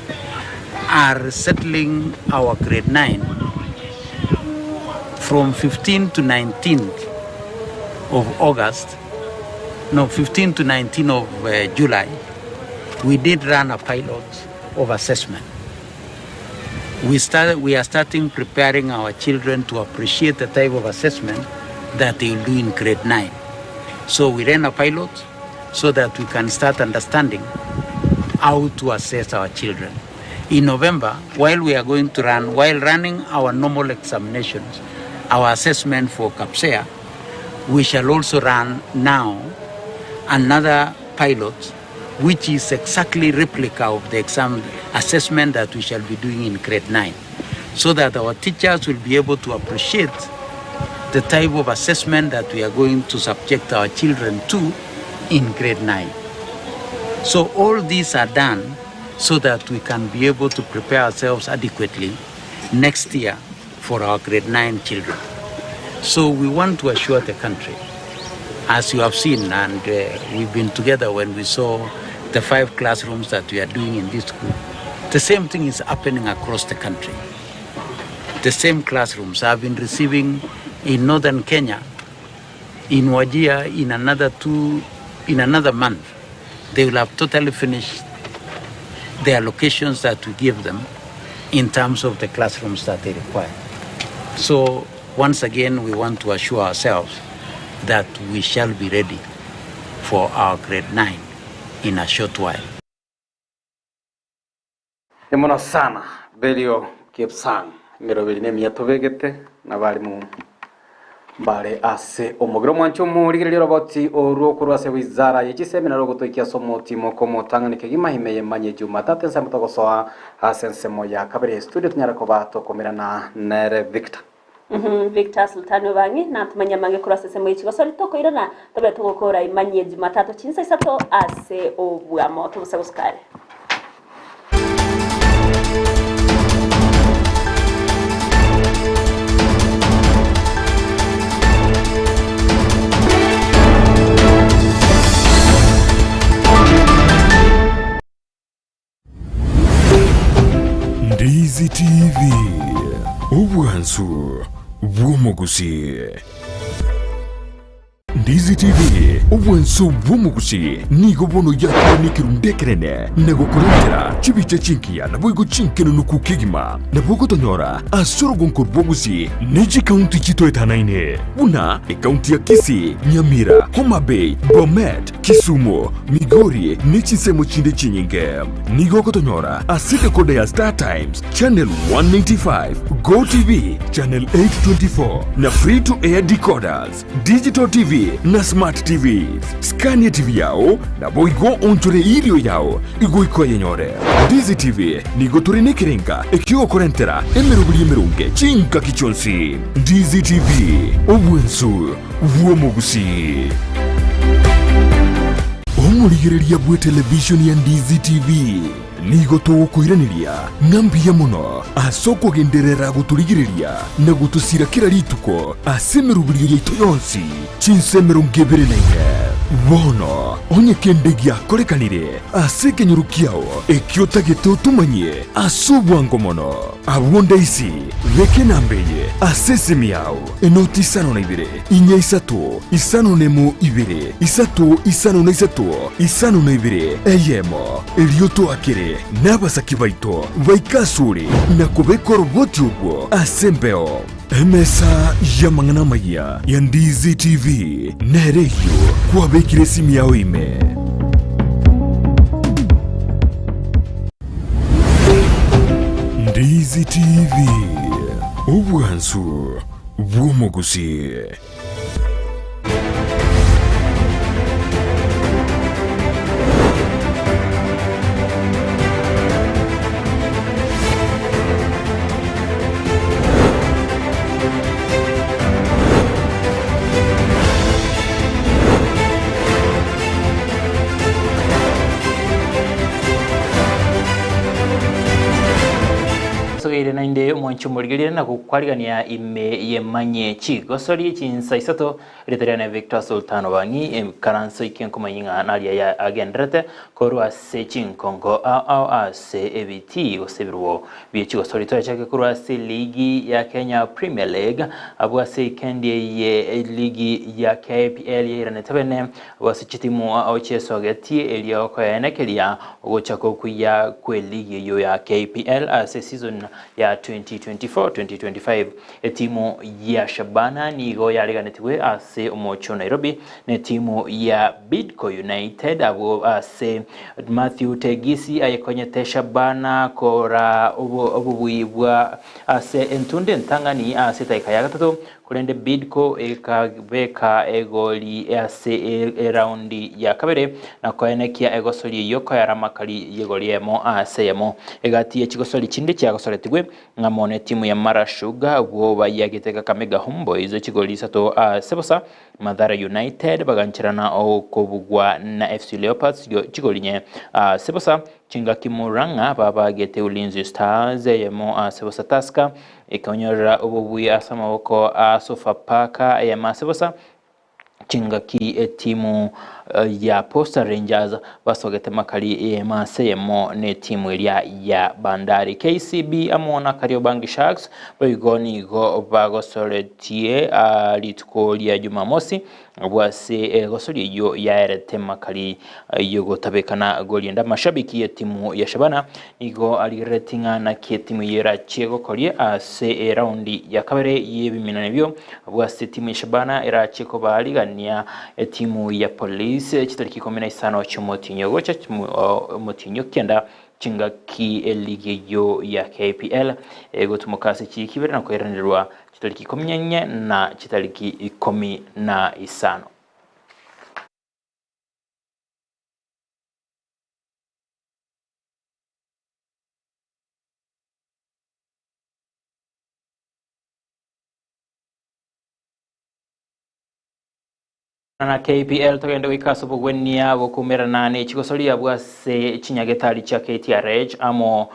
are settling our grade 9 from 15 to 19th of August, no, 15 to 19 of uh, July, we did run a pilot of assessment. We, started, we are starting preparing our children to appreciate the type of assessment that they will do in grade 9. So we ran a pilot so that we can start understanding how to assess our children. In November, while we are going to run, while running our normal examinations, our assessment for KPSEA, we shall also run now another pilot which is exactly replica of the exam assessment that we shall be doing in grade 9 so that our teachers will be able to appreciate the type of assessment that we are going to subject our children to in grade 9. So all these are done so that we can be able to prepare ourselves adequately next year for our grade 9 children. So we want to assure the country, as you have seen, and uh, we've been together when we saw the five classrooms that we are doing in this school. The same thing is happening across the country. The same classrooms have been receiving in northern Kenya, in Wajir, in another two, in another month, they will have totally finished the allocations that we give them in terms of the classrooms that they require. So once again, we want to assure ourselves that we shall be ready for our grade 9 in a short while. Ni mono sana Belio Kipsang emeroberi nemiya tobegete na abarimu mbare ase omogiro omwancho omorigereria oroboti orwo korwa ase wizara ye chisemi naro ogotoikia ase omotimo komotang'ani kegima ime yemanye Jumatatu ensemo togosoa ase ensemo ya kabere studio tonyare koba tokomerana nere Victor. Mhm, Victor Sultani Obang'i natomanye amange korwa ase ensemo ye chigosori tokoirana tobe togokora imanyie Jumatatu chinsa isato ase obwamo tobose gosukare. Ndizi TV, obwansu bw'omogusii. Ndizi TV, obwansu bw'omogusii nigo bono yakorwa nekerundu ekenene na gokorentera chibicha chingiya naboigo chinkenunuku kegima. Nabo ogotonyora ase orogonko rw'ogusii ne chikaunti chitoetanaine buna ekaunti ya Kisii, Nyamira, Homa Bay, Bomet, Kisumu, Migori ne chinsemo chinde chinyinge. Nigo ogotonyora ase decoder ya Star Times, Channel 195, Go TV, Channel 824 na Free to Air decoders, Digital TV na Smart TVs. Scania TV yao naboigo onchore irio yao igoika oyenyore. Ndizi TV nigo tore nekerenga ekiogokorentera emeroberi emeronge chingaki chionsi. Ndizi TV, obwensu bw'omogusii. Omorigereria bw'etelevishoni ya Ndizi TV. Nigo togokoiraneria ng'a mbuya mono ase okogenderera gotorigereria na gotosira kera rituko ase emeroberio yaito yonsi, chinsa 24. Bono, onye kende giakorekanire ase ekenyoro kiao ekio otagete otomanyie ase obwango mono, abwo ndaisi, beka enamba eye ase esimi yao, enoti 52 4 3 5 1 2 3 5 3 5 2 1. Erio toakere nabasaki baito baike asore na kobeka oroboti orwo ase embeo. Emesa y'amang'ana amayia ya Ndizi TV nere eyio kwabekire esimi yao ime. Ndizi TV, obwansu bw'omogusii. Sogeire naende omwancho omorigereria na gokwarigania ime y'emanye chigosori chinsa isato Erieta riane Victor Sultan Obang'i ekaranso ike nkomanya ng'a naria ya agenderete korwa ase chinkongo ao ao ase ebitii gose ebirubo bie chigosori twachake korwa ase ligi ya Kenya Premier League abwo ase ikendi eye ligi ya KPL yairanete bene abwo ase chitimu ao chiesogetie erio koenekeria ogochaka okuya kwe ligi eyio ya KPL ase season ya 2024-2025. Etimu ya Shabana nigo yareganetigwe ase omochie o Nairobi netimu ya Bidco United abwo ase Mathew Tegisi ayekonyete Shabana kora obobui bwa ase entunde entang'ani ase etaika ya gatato korende Bidco ekabeka egoli ase eraundi ya kabere na koenekia egosori eyio koyara amakari y'egori eyemo ase eyemo. Egati ye chigosori chinde chiagosoretigwe Ng'amo netimu ya Mara Sugar abwo bayiagete Kakamega Homeboyz chigoli isato ase bosa, Mathare United bagancherana okobugwa na FC Leopards chigoli inye ase bosa, chingaki Murang'a babagete Ulinzi Stars eyemo ase bosa Tusker ekonyorera obobui ase amaboko a Sofapaka eyemo ase bosa, Chingaki etimu ya Posta Rangers basogete makari eyemo ase eyemo netimu eria ya Bandari. KCB amo na Kariobangi Sharks boigo nigo bagosoretie rituko ria Jumamosi abwo ase egosori eyio yaerete makari yogotabekana gorienda amashabiki yetimu ya Shabana nigo arigereretie ng'a naki etimu eyio erachie gokoria ase eraundi ya kabere y'ebiminano ebio Abwo ase etimu ya Shabana erachie kobaarigania etimu ya Police chitariki 15 chi'omotienyi ogocha omotienyi o kianda chingaki eligi eyio ya KPL egotumoka ase chiiki ibere na koiranerwa chitariki 14 na chitariki 15. Na KPL togende goika ase obogwenia bokumerana ne chigosoria abwo ase chinyagetari chia KTRH amo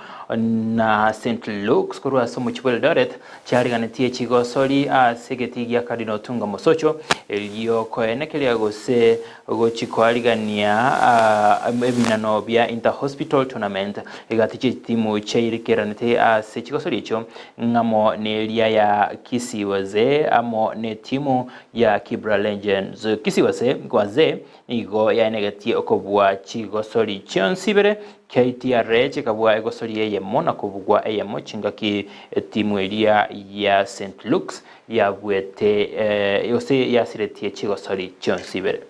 na St Luke's korwa ase omochie bwa Eldoret chiariganetie chigosori ase egetii gia Cardinal Otunga Mosocho erio koenekeria gose gochi koarigania ebinano bia Inter Hospital Tournament egati chitimu chiaikeranete ase chigosori echio ng'amo neria ya Kisii Wazee amo netimu ya Kibra Legends. Kisii Wazee nigo yaenegetie okobua chigosori chionsi ibere, KTRH ekabua egosori eyemo na kobugwa eyemo chingaki etimu eria ya St Luke's yabuete gose yasiretie chigosori chionsi ibere.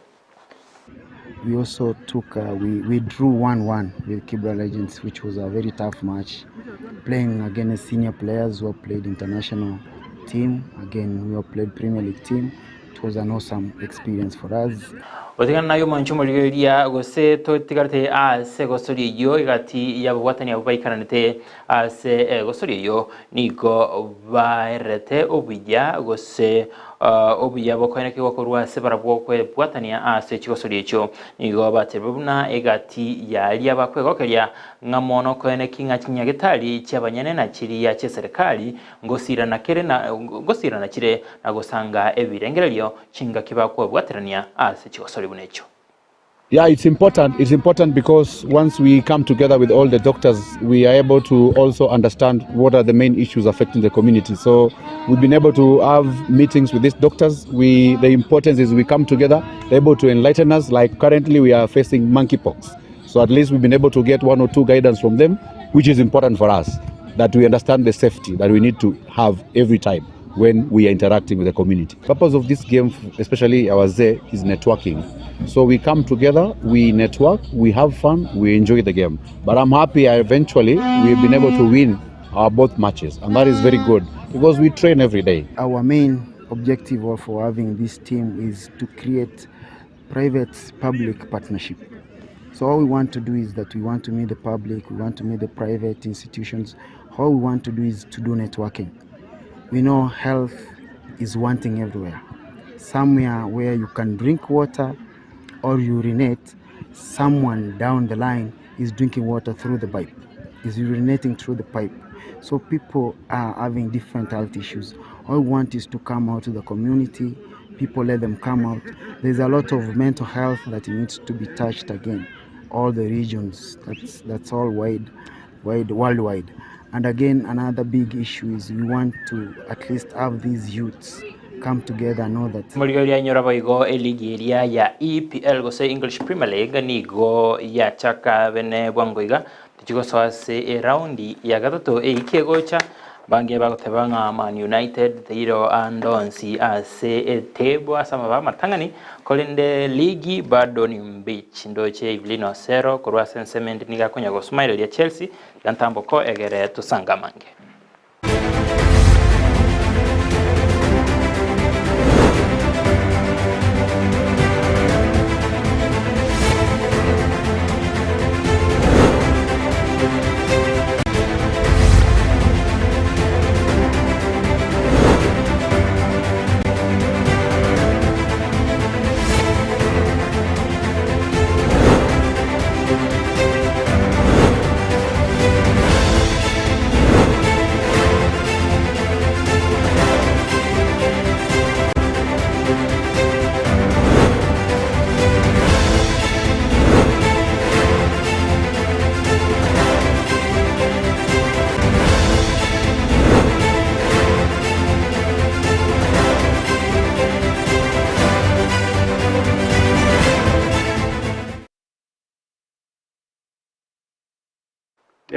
We also took uh, we, we drew 1-1 with Kibra Legends, which was a very tough match. Playing against senior players who have played international team, again we have played Premier League team. It was an awesome experience for us. Gotigana naye omonche omorigereria gose totigarete ase egosori eyio egati y'ababwatani abwo baikaranete ase egosori eyio nigo baererete obuya gose Obuya bokoenekigwa korwa ase barabwo kwebwatania ase chigosori echio. Nigo baterwe buna egati y'aria bakwegokeria, ng'a mono koeneki ng'a chinyagetari chi'abanyene na chiria chi'eserekari ngosirana kere na ngosirana chire na gosanga ebirengererio chingaki bakwebwaterania ase chigosori buna echio. Yeah, it's important. It's important because once we come together with all the doctors, we are able to also understand what are the main issues affecting the community. So we've been able to have meetings with these doctors. We the importance is we come together, they're able to enlighten us. Like currently, we are facing monkeypox. So at least we've been able to get one or two guidance from them, which is important for us that we understand the safety that we need to have every time when we are interacting with the community. Purpose of this game, especially our Z, is networking. So we come together, we network, we have fun, we enjoy the game. But I'm happy I eventually we've been able to win our both matches, and that is very good because we train every day. Our main objective for having this team is to create private-public partnership. So all we want to do is that we want to meet the public, we want to meet the private institutions. All we want to do is to do networking. We know health is wanting everywhere. Somewhere where you can drink water or urinate, someone down the line is drinking water through the pipe, is urinating through the pipe. So people are having different health issues. All we want is to come out to the community, people let them come out. There's a lot of mental health that needs to be touched again. All the regions, that's, that's all wide, wide, worldwide. And again, another big issue is we want to at least have these youths come together and know that Morigereria inyora boigo eligi eria ya EPL gose English Premier League nigo yachaka bene bwango iga tichigosoa ase eraundi ya gatato eiki egocha Bange bagoteba ng'a Man United teiro ande onsi ase etable ase amabaa amatang'ani, korende ligi bado ni mbichi. Ndoche Evelyn Osero korwa ase ensemo ende nigo akonya gosumaireria Chelsea iga ntamboko egere tosange amange.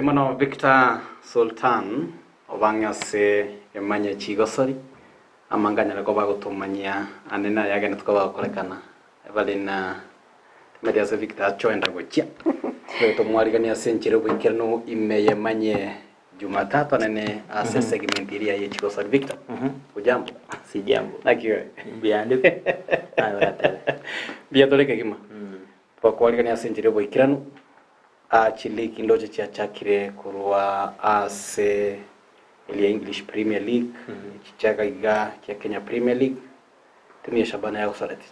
Mono Victor Sultan obang'e ase emanya chigosori amanganyare koba agotomanyia ande naye agende koba agokorekana Bare na timanyeti ase Victor achoenda gochia. Tube tomwariganie ase enchera y'oboikeranu ime yemanye Jumatatu anene ase segment eria ye chigosori. Victor, hujambo? Sijambo. Naki oye? Mbuya ande. Naye oratebe. Mbuya tore kegima. Twakwarigania ase enchera y'oboikeranu. Ah, chiligi ndoche chiachakire korwa ase eria English Premier League, chichaka iga chia Kenya Premier League. Timu ya Shabana yagosoreti.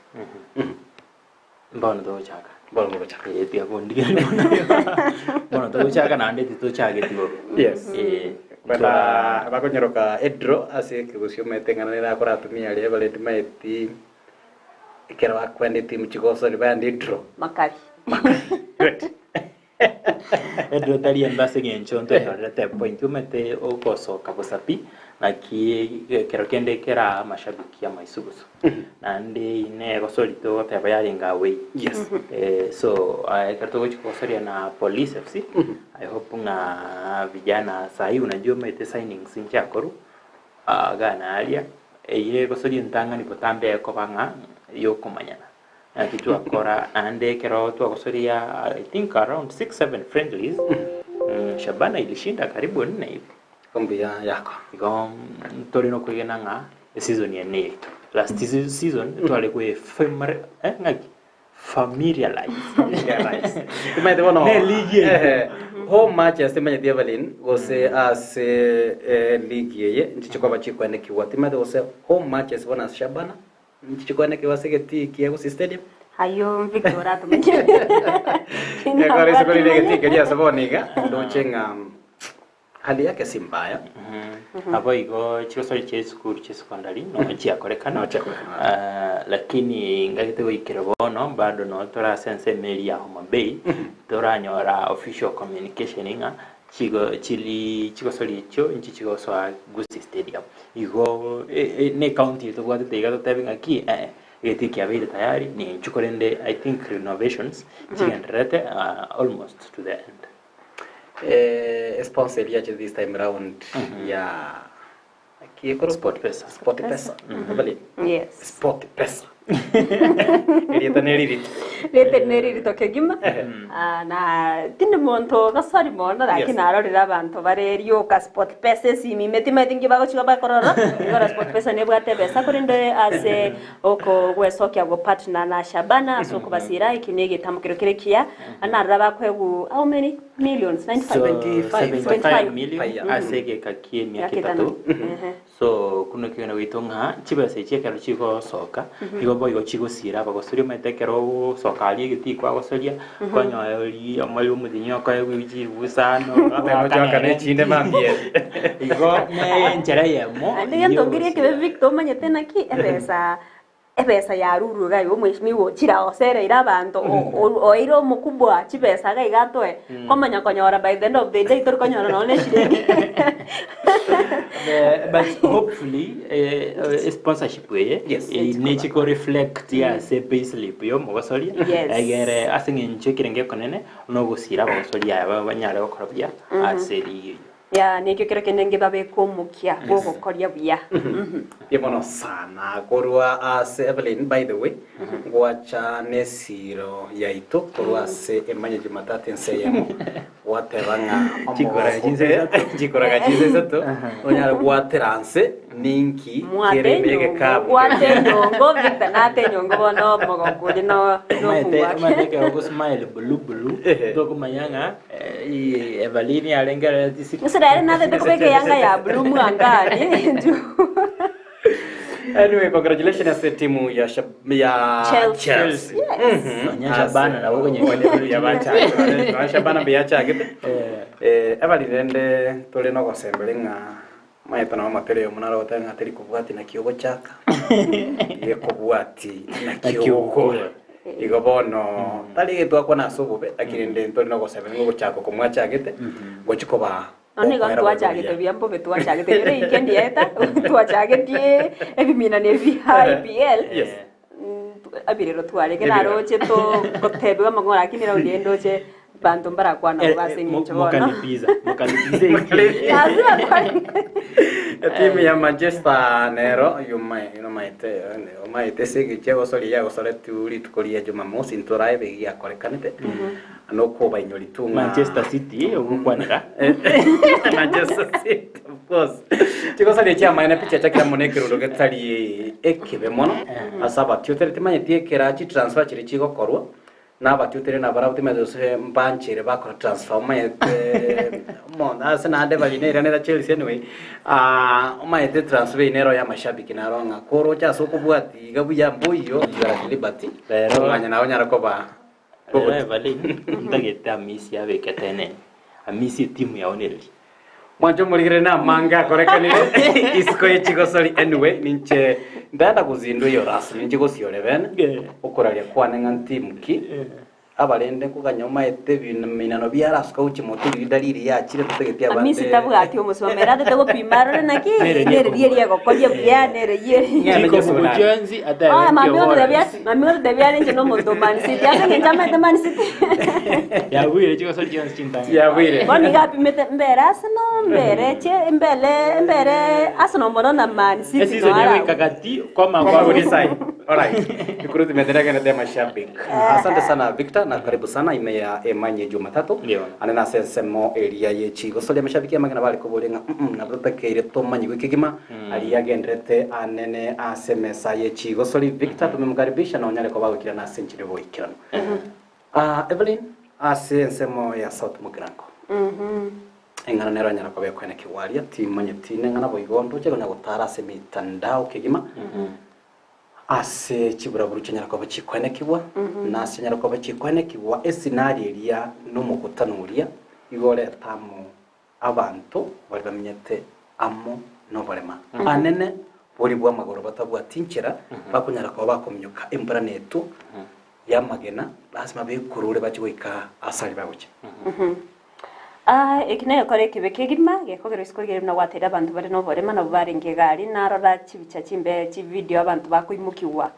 Mbono togochaka. Mbono mogochaka. Eh, tiga kondigereria bono. Mbono togochaka naende titochageti bobe. Yes. Eh, Kwenda bakonyeroka edraw ase ekegusii omanyete ng'a nere akoratumia aria ebareti maeti ekero bakwenda etimu chigosori baende edraw. Makari. Good. Edraw tari embe ase eng'encho ntwenyorerete epoint omanyete ogosoka bosa pi, naki ekero kende kera amashabiki amaisugusu. Naende ine egosori togoteba yarenge away. Yes. So ekero togochia kogosoria na Police FC, I hope ng'a vijana sahi unajua omanyete signings nchiakorwa, iga naria, eyio egosoria entang'ani botambe ekoba ng'a yokomanyana. Naki twakora naende ekero twagosoria I think around 6 7 friendlies Shabana ilishinda karibu nne hivi. Mbuya yako. Igo ntore nokwegena ng'a eseason eye neyaito. Last season tware kwe ng'aki? Familiarize. Familiarize. Omanyete bono Ne ligi eye. Home matches timanyeti Evelyn gose ase eh, league eye nchiche koba chikoenekigwa timanyeti gose home matches bono ase Shabana nchiche koenekigwa ase egetii kia Gusii Stadium. Ayio Victor oratomanyie. Ekero isiko riria egetii keria ase bono iga ndoche ng'a hali yake si mbaya. Nabo igo chigosori chia esukuru chia secondary no chiakorekana. No chiakorekana. Ah, lakini ngagete goikera bono bado no torase ensemo eria ya Homa Bay toranyora official communication ng'a chigo chiri chigosori echio inchi chigosoa Gusii Stadium. Igo ne ecounty tobwatete iga totebe ng'aki eh egeti kiabeire tayari ninchu korende I think renovations chigendererete almost to the end. Eh, sponsor eria yache this time round ya ki ekoro Sport Pesa. Sport Pesa. Evelyn. Yes. Sport Pesa. Erieta neririto. Rieta neririto kegima. Ah, na tindi monto gasori mono lakini Yes. narorire abanto bare rioka Sport Pesa esimi ime timanyeti nki bagochiga bakorora igoro Sport Pesa nebwate ebesa korende ase oko gwesokia go partner na Shabana ase okobasira ekio ne egetamokero kere ekiya narora bakoegwa how many millions 95 So, 75 million Mhm. ase egeka kia emiaka Emiaka etano. etato Ehe. so kuno ekegena gwaito ng'a chibesa echi ekero chigosoka Mhm. igo boigo chigosira abagosoria omanyete ekero ogosoka aria egetii kwagosoria Mhm. kwanyora oria omori omotinyi okoegwa chiribu isano Ogochaka ne chinde mambia. Igo ne enchera eyemo Naende egento nkeria ekebe Victor omanyete naki ebesa ebesa yarurwe iga igo omweshimiwa ochire agosereire abanto o- o- oeire omokubwa chibesa iga iga atoe komanya konyora by the end of the day tori konyora nonye na eshiringi. Eh, but hopefully eh, eh, sponsorship eye eh, nechiko reflect ase payslip ya omogosoria Yes. egere ase eng'encho ekerenge ekonene nogosira abagosoria aya ba- banyare gokora buya ase erigi eyio. Yeah, nekio kero kende ngebabeke omokia bw'ogokoria buya. Mbuya mono sana korwa ase Evelyn by the way gwacha nesiro yaito korwa ase emanya jumatatu ense eyemo gwateba ng'a Chikoraga chinse isato. chikoraga chinse isato onyare gwatera nse ninki Mwate kere ime enyongo, egekabu gwate enyongo, Victor nate enyongo bono omogoko oria no Omanyete nokong'wake. omanyete ekero ogosmile blue blue tokomanya ng'a eh, Evelyn arenge arorete isiko. Gose rero natete kobeka eyanga ya blue mwangani inchu. Anyway, congratulations ase timu ya Shab- ya Chelsea. Chelsea. Yes. Mhm. Nonya Shabana nabo Ase- konyekonyera. Ya bachagete. Nonya Shabana mbiyachagete. Eh, ebari rende tore nogosembere ng'a maete nabo amatere omo naro goteba ng'a teri kobwati naki ogochaka gekobwati naki Naki ogokora igo bono tari getwakwana ase obobe lakini rende ntore nogosembere ng'a ogochaka oko mwachagete gochi koba Nonya igo ntwachagete buya mbobe twachagete ekero eikendi yaeta twachagetie ebiminano ebi bia EPL Yes. Ebirero twarenge Ebirero. naroche to gotebiwa amang'ana lakini raundi eye ndoche banto mbarakwana bobe ase eng'encho bono. Mokalipiza mokalipiza eikendi. Lazima kwani Etimu ya Manchester nero omaete omaete ase egechi egosoria yagosoretu rituko ria Jumamosi ntoraebe giakorekanete nokobainyori tu ng'a Manchester City ogokwanera Manchester City of course chigosoria chiamaene picha chakira mono ekerundo getari ekebe mono ase abatiotere timanyeti ekera chitransfer chiria chigokorwa na abatiotere nabarabwo timanyeti gose mbanchere bakora transfer omanyete omonto ase naende bari nairanera Chelsea anyway ah, omanyete transfer eye nero ya amashabiki naro ng'a koroche ase okobwati iga buya mboiyo you are at liberty Rero- omanya nawe onyare koba Rero Evelyn ntagete Amisi abekete enene Amisi etimu yao nereri Mwanche omorigere na amange akorekanire isiko ye chigosori anyway ninche ndaenda gozindwa eyo rasmi ninche gosiore bene okoraria kwane ng'a ntimu ki abarende nkoganya omaete ebiminano biarasuka gochia motwe riria dalili yachire totageti Amisi abande tabwati omosimamo ere atete gopima arore naki Nere nere rieri egokoria buya nere rieri Ng'ende Chiko Yesu nare. Muguchonzi atebe Oye, mami Kiogora. ototebia mami ototebia arenche nomonto o Man City ase eng'encho amaete Man City Yabwire chigosori chionsi chintang'ani. Yabwire. Bono iga apimete mbere Arsenal mbere che mbere mbere Arsenal mono na Man City Esizoni noara egoika gati koma Koma kwa kudecide. Alright. Recruitment nagende mashabiki. Asante sana Victor na karibu sana ime ya emanye Jumatatu. Ndio. Ane nase ensemo eria ye chigosoria mashabiki amagena bari koboria ng'a nabo totakeire tomanye gwikigima aria agenderete anene ase mesa ye chigosori Victor tumemkaribisha na onyare koba gwikirana ase enchiri boikirano. Ah, Evelyn ase ensemo ya South Mugirango. Eng'ana nero anyara koba ekoenekigwa aria, timanyeti neng'ana boigo ndoche konya gotara ase emitandao kegima, ase chiburaburu chianyara koba chikoenekigwa, na ase chianyara koba chikoenekigwa esinari eria na omokutano oria, igo orete amo abanto baria bamenyete amo noborema. Anene boria bw'amagoro batabwati nchera, bakonyara koba bakominyoka embura netwo y'amagena, lasima bekurure bachie goika ase aria bagochia. Aa, eki negekora ekibe kegima, gekogera isiko rigiya buna gwateire abanto bare noborema nabwo barenge egari, narora chibicha chimbe chividio abanto bakoimokigwa,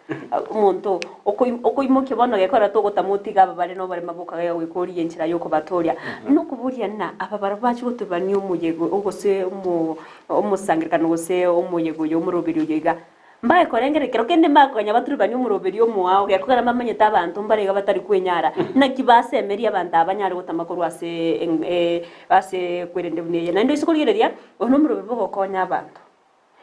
omonto okoi okoimokia bono gekogera togotama otige aba bare noborema bokagega goika origie enchera yokobatooria. Nokoboria ng'a aba barabwo bachia gotebania omoyega gose omo omosangererekano gose omoyega oyo omoroberi oyo iga, Mbae korengereria kero kende mbakonya baturubanie omoroberi omoao, gekogera mbamanyete abanto mbare iga batari kwenyara. Naki basemerie abanto aba banyare gotama korwa ase ase kwerende buna eye. Naende oise korigereria, oyo nomoroberi bw'ogokonya abanto.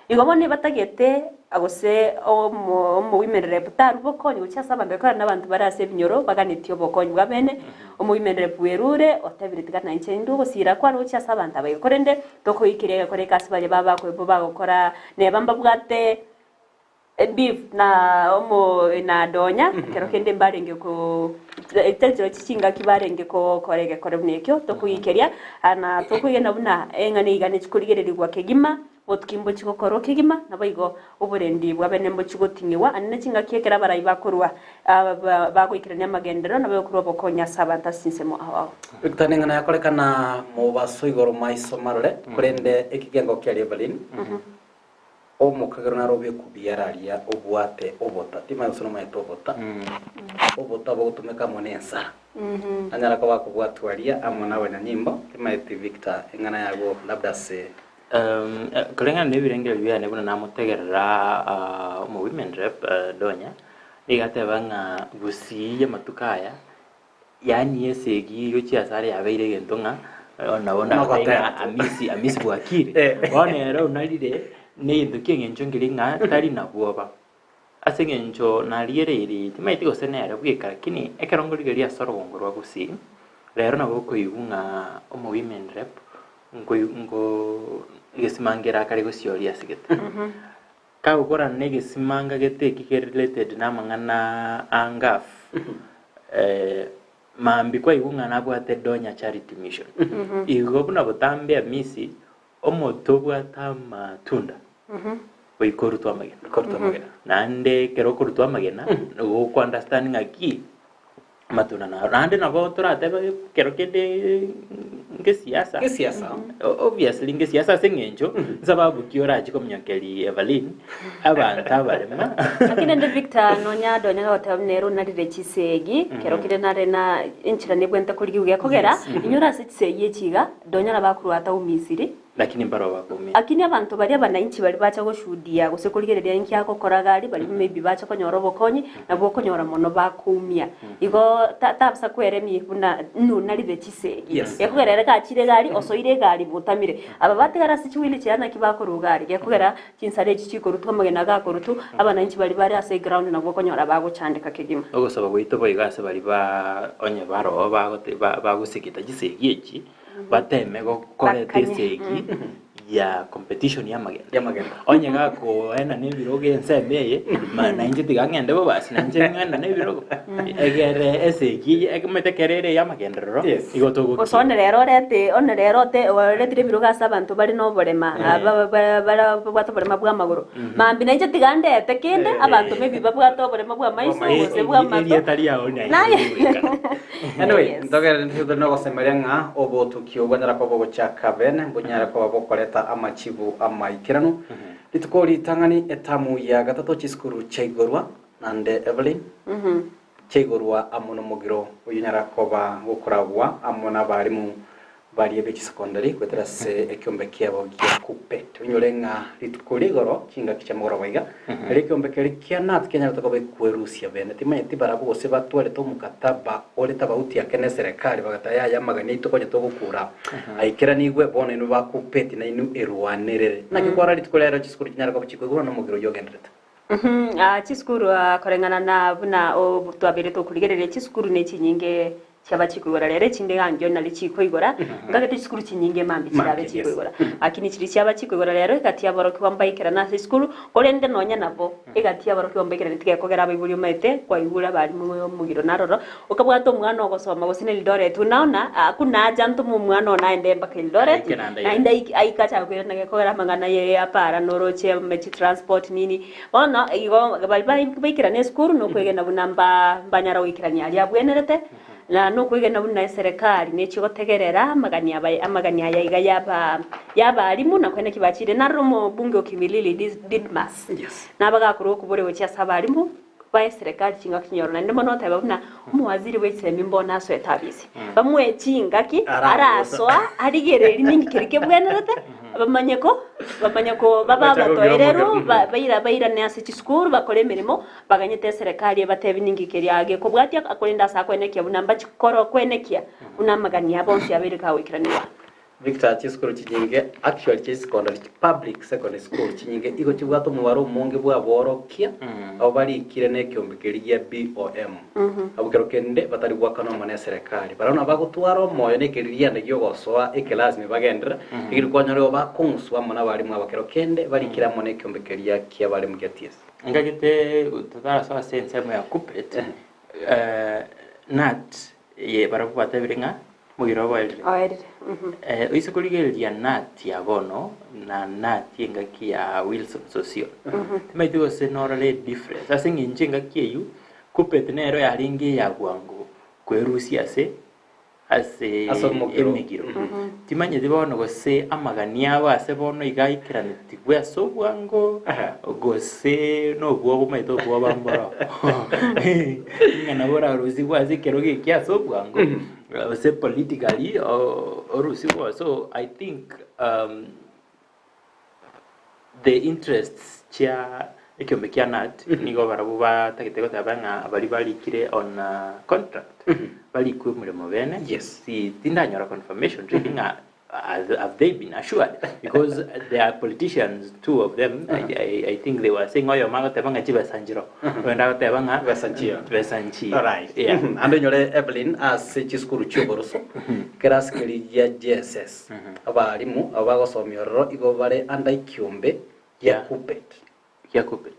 Igo bono ebatagete gose omo omo-women rep tarwa bokonyi gochia ase abanto gekogera nabanto bare ase ebinyoro baganetie obokonyi bw'abene, omo-women rep bwerure otebire tiga nainche inde ogosira kware gochia ase abanto aba iga. Korende tokoikeria egekora eke ase baria babakoigwa bagokora Neba mbabwate ebeef na omo na donya, ekero kende mbarenge ko tari chirochio chingaki barenge kokora egekore buna ekio, tokoikeria na tokoigena buna eng'ana iga nechikorigererigwa kegima, botuki mbochi gokorwa kegima, naboigo oborendi bwabene mbochi goting'igwa, ande ne chingaki ekero abarai bakorwa bagoikerania amagenderero nabo egokorwa obokonyi ase abanto ase chinsemo ao ao. Victor neng'ana yakorekana mobaso igoro maiso marore, korende ekigengo kia Evelyn, omokagero naro obekubiara aria obwate obota, timanya gose nomanyete obota, obota bogotumeka amo nensara, anyara koba akobwatwa aria amo nabanyanyimbo, timanyeti Victor eng'ana yago labda ase Koreng'ana na ebirengererio biane buna namotegerera omo women rep Donya, nigo ateba ng'a gusii y'amatuko aya, yaani esegi gochia ase are yabeire egento ng'a nabo ndagotebie ng'a Hamisi Hamisi bwakire. Bono ere onarire na egento kia eng'encho nkeri ng'a tari na bwoba. Ase eng'encho narigereirie timanyeti gose nere bweka lakini ekero nkorigereria ase orogongo rwa Gusii, rero nabo okoigwa ng'a omo women rep nkoi nko egesima nkere akare gosioria ase gete. Kagokorana na egesima gete eki kere related na amang'ana a ngaf, mambia kwaigwa ng'a nabwate Donya Charity Mission. Igo buna botambe Hamisi, omote obwate amatunda, goika orutwe amagena. Naende ekero okorutwa amagena, nigo oko understand ng'aki amatunda naro. Naende nabo toratebe ekero kende ngesiasa. Ngesiasa. Obviously ngesiasa ase eng'encho, nsababu ki orache kominyokeria Evelyn, abanto abarema. Lakini rende Victor nonya Donya gagoteba buna ere onarire chisegi, kero kende nare na enchera nebwenerete korigiwa gekogera, inyora ase chisegi echi iga, Donya nabo akorwa ata Misiri, Lakini mbarabwo bakoumia. Lakini abanto baria abananchi baria bacha goshuhudia gose korigereria inki agokora iga aria, baria maybe bacha konyora obokonyi, nabwo okonyora mono bakoumia. Igo ta tabasa kweremia buna nonarire chisegi. Gekogera ere gachire iga aria, osoire egari botamire. Aba batigara ase chiwheelchair naki bakorwa iga aria? Gekogera chinsara echi chikorutwa, amagena gakorutwa, abananchi baria bare ase eground nabwo okonyora bagochandeka kegima. Ogosaba gwaito boigo ase baria ba onye baroo bagote ba bagosigita chisegi echi, bateme gokoreta esegi ya competition y'amagena. Onye gakoenana ebirogo ensemo eye, ma nainche tiga ng'ende bo basi, nainche ng'enane ebirogo. Egere esegi eye, omanyete ekero ere ey'amagenderero, igo Gose togokina. onye rero orete, onye rero ote oretire ebirogo ase abanto bare noborema, aba ba bara babwate oborema bwa amagoro, mambia nainche tiga ndete kende, abanto maybe babwate oborema bwa amaiso, gose bwa amato. Erieta riao naye Naye. rigwekana. Anyway, ntogerere tore nogosemeria ng'a obotuki obwo bwanyara koba bogochaka bene, mbonyare koba bokoreta amachibu amaikeranu. Rituko ritang'ani etamu ya gatato chisukuru chiaigorwa, naende Evelyn, chiaigorwa amo nomogiro oyonyara koba gokoragwa amo nabarimu Baria be chisecondary goetera ase ekiombe kiabo gia Kuppet. Onyore ng'a rituko ria igoro chingaki chia mogoroba iga, erio ekiombe keria kia Nat kianyarete koba ekwerusia bene. Timanyeti barabwo gose batwarete omokataba ore tabauti ake neserekari bagateba yaya amagani aito konya togokura aikeranigwe bono inwe ba Kuppet nainwe erwanerere. Naki kwarora rituko ria rero chisukuru chinyare koba chikoigurwa nomogiro oyio ogenderete. Chisukuru koreng'ana na buna twabeire tokorigereria chisukuru nechinyinge. Chiaba chikoigora rero echinde gangio nari chikoigora, nkagete chisukuru chinyinge mambia chirabe Mambia, yes. chikoigora. Lakini chiria chiaba chikoigora rero egati y'aborokigwa mbaikerane ase esukuru, korende nonya nabo, egati y'aborokigwa mbaikerane tigekogera abaibori omanyete kwaigure abalimu omogiro naroro, okabwata omwana ogosoma gose na Eldoret unaona hakuna haja ntome omwana one aende mpaka Eldoret, Aike naende naende aike aike achake koirana gekogera amang'ana ye apara noroche ame chitransport nini. Bono igo baria baikerana esukuru nokwegena buna mba mbanyara goikerania aria abwenerete, na nokwegena buna eserekari nechia gotegerera amagani aba amagani aya iga yaba y'abalimu na koene ki bachire. Naroro omobunge o Kimilili Dis Didmus nabagakorwa okobori gochia ase abalimu ba eserekari chingaki chinyoro naende mono oteba buna omowaziri bwe chisemi mbono asoete abisi bamoe chingaki arasoa arigererie ninki keria kebwenerete bamanye ko bamanye ko babe abatoereru ba baira bairane ase chisukuru bakore emeremo baganyete eserekari ebatebi ninki keria gekobwatia korende ase akoenekia buna mbachi koro koenekia buna amagani abo onsi abeire kagoikeranigwa. Victor, Chisukuru chinyinge actually chia secondary, public secondary school chinyinge igo chibwate omobaro omonge bwa aborokia abo barikire na ekeombe keria gia BOM. Abwo kero kende batari goakana omo na eserekari. Barabwo nabo bagotwara omoyo na ekeririanda gia ogosoa ekelasi ime bagenderere, egere kwanyora igo bakong'uswa amo nabarimu aba kero kende barikire amo na ekeombe keria kia abarimu gia TSC. Ngagete totarasoa ase ensemo ya KUPPET, Nat eye barabwo batebire ng'a Omogiro obo oerire. Oerire, mhm. Eh, oise korigereria nati ya bono na nati engaki ya Wilson Sossion. Timaeti gose norore edifference ase eng'encho engaki eywo Kuppet nero yarenge eya bwango kwerusia ase ase Ase omogiro. emegiro. Timanyeti bono gose amagani abo ase bono iga aikeranetigwe ase obwango gose nobwoba omanyete obwoba mboro ng'a nabo orarusigwe ase ekerogo eke ase obwango. Gose politically orusigwe so I think the interests chia ekiombe kia KNUT nigo barabwo batagete goteba ng'a baria barikire on contract barikwe omoremo bene si tindanyora confirmation really ng'a have they been assured because there are politicians two of them I, I think they were saying oyomo agoteba ng'a chibesa nchiro oyonde agoteba ng'a Chibesa nchiyo. chibesa nchiyo Alright. yeah. Mhm. Ande onyore Evelyn ase chisukuru chi'oboroso ekerasi keria gia JSS abarimu abo bagosomia ororo igo bare under ekiombe gia Yeah. KUPPET. Gia KUPPET.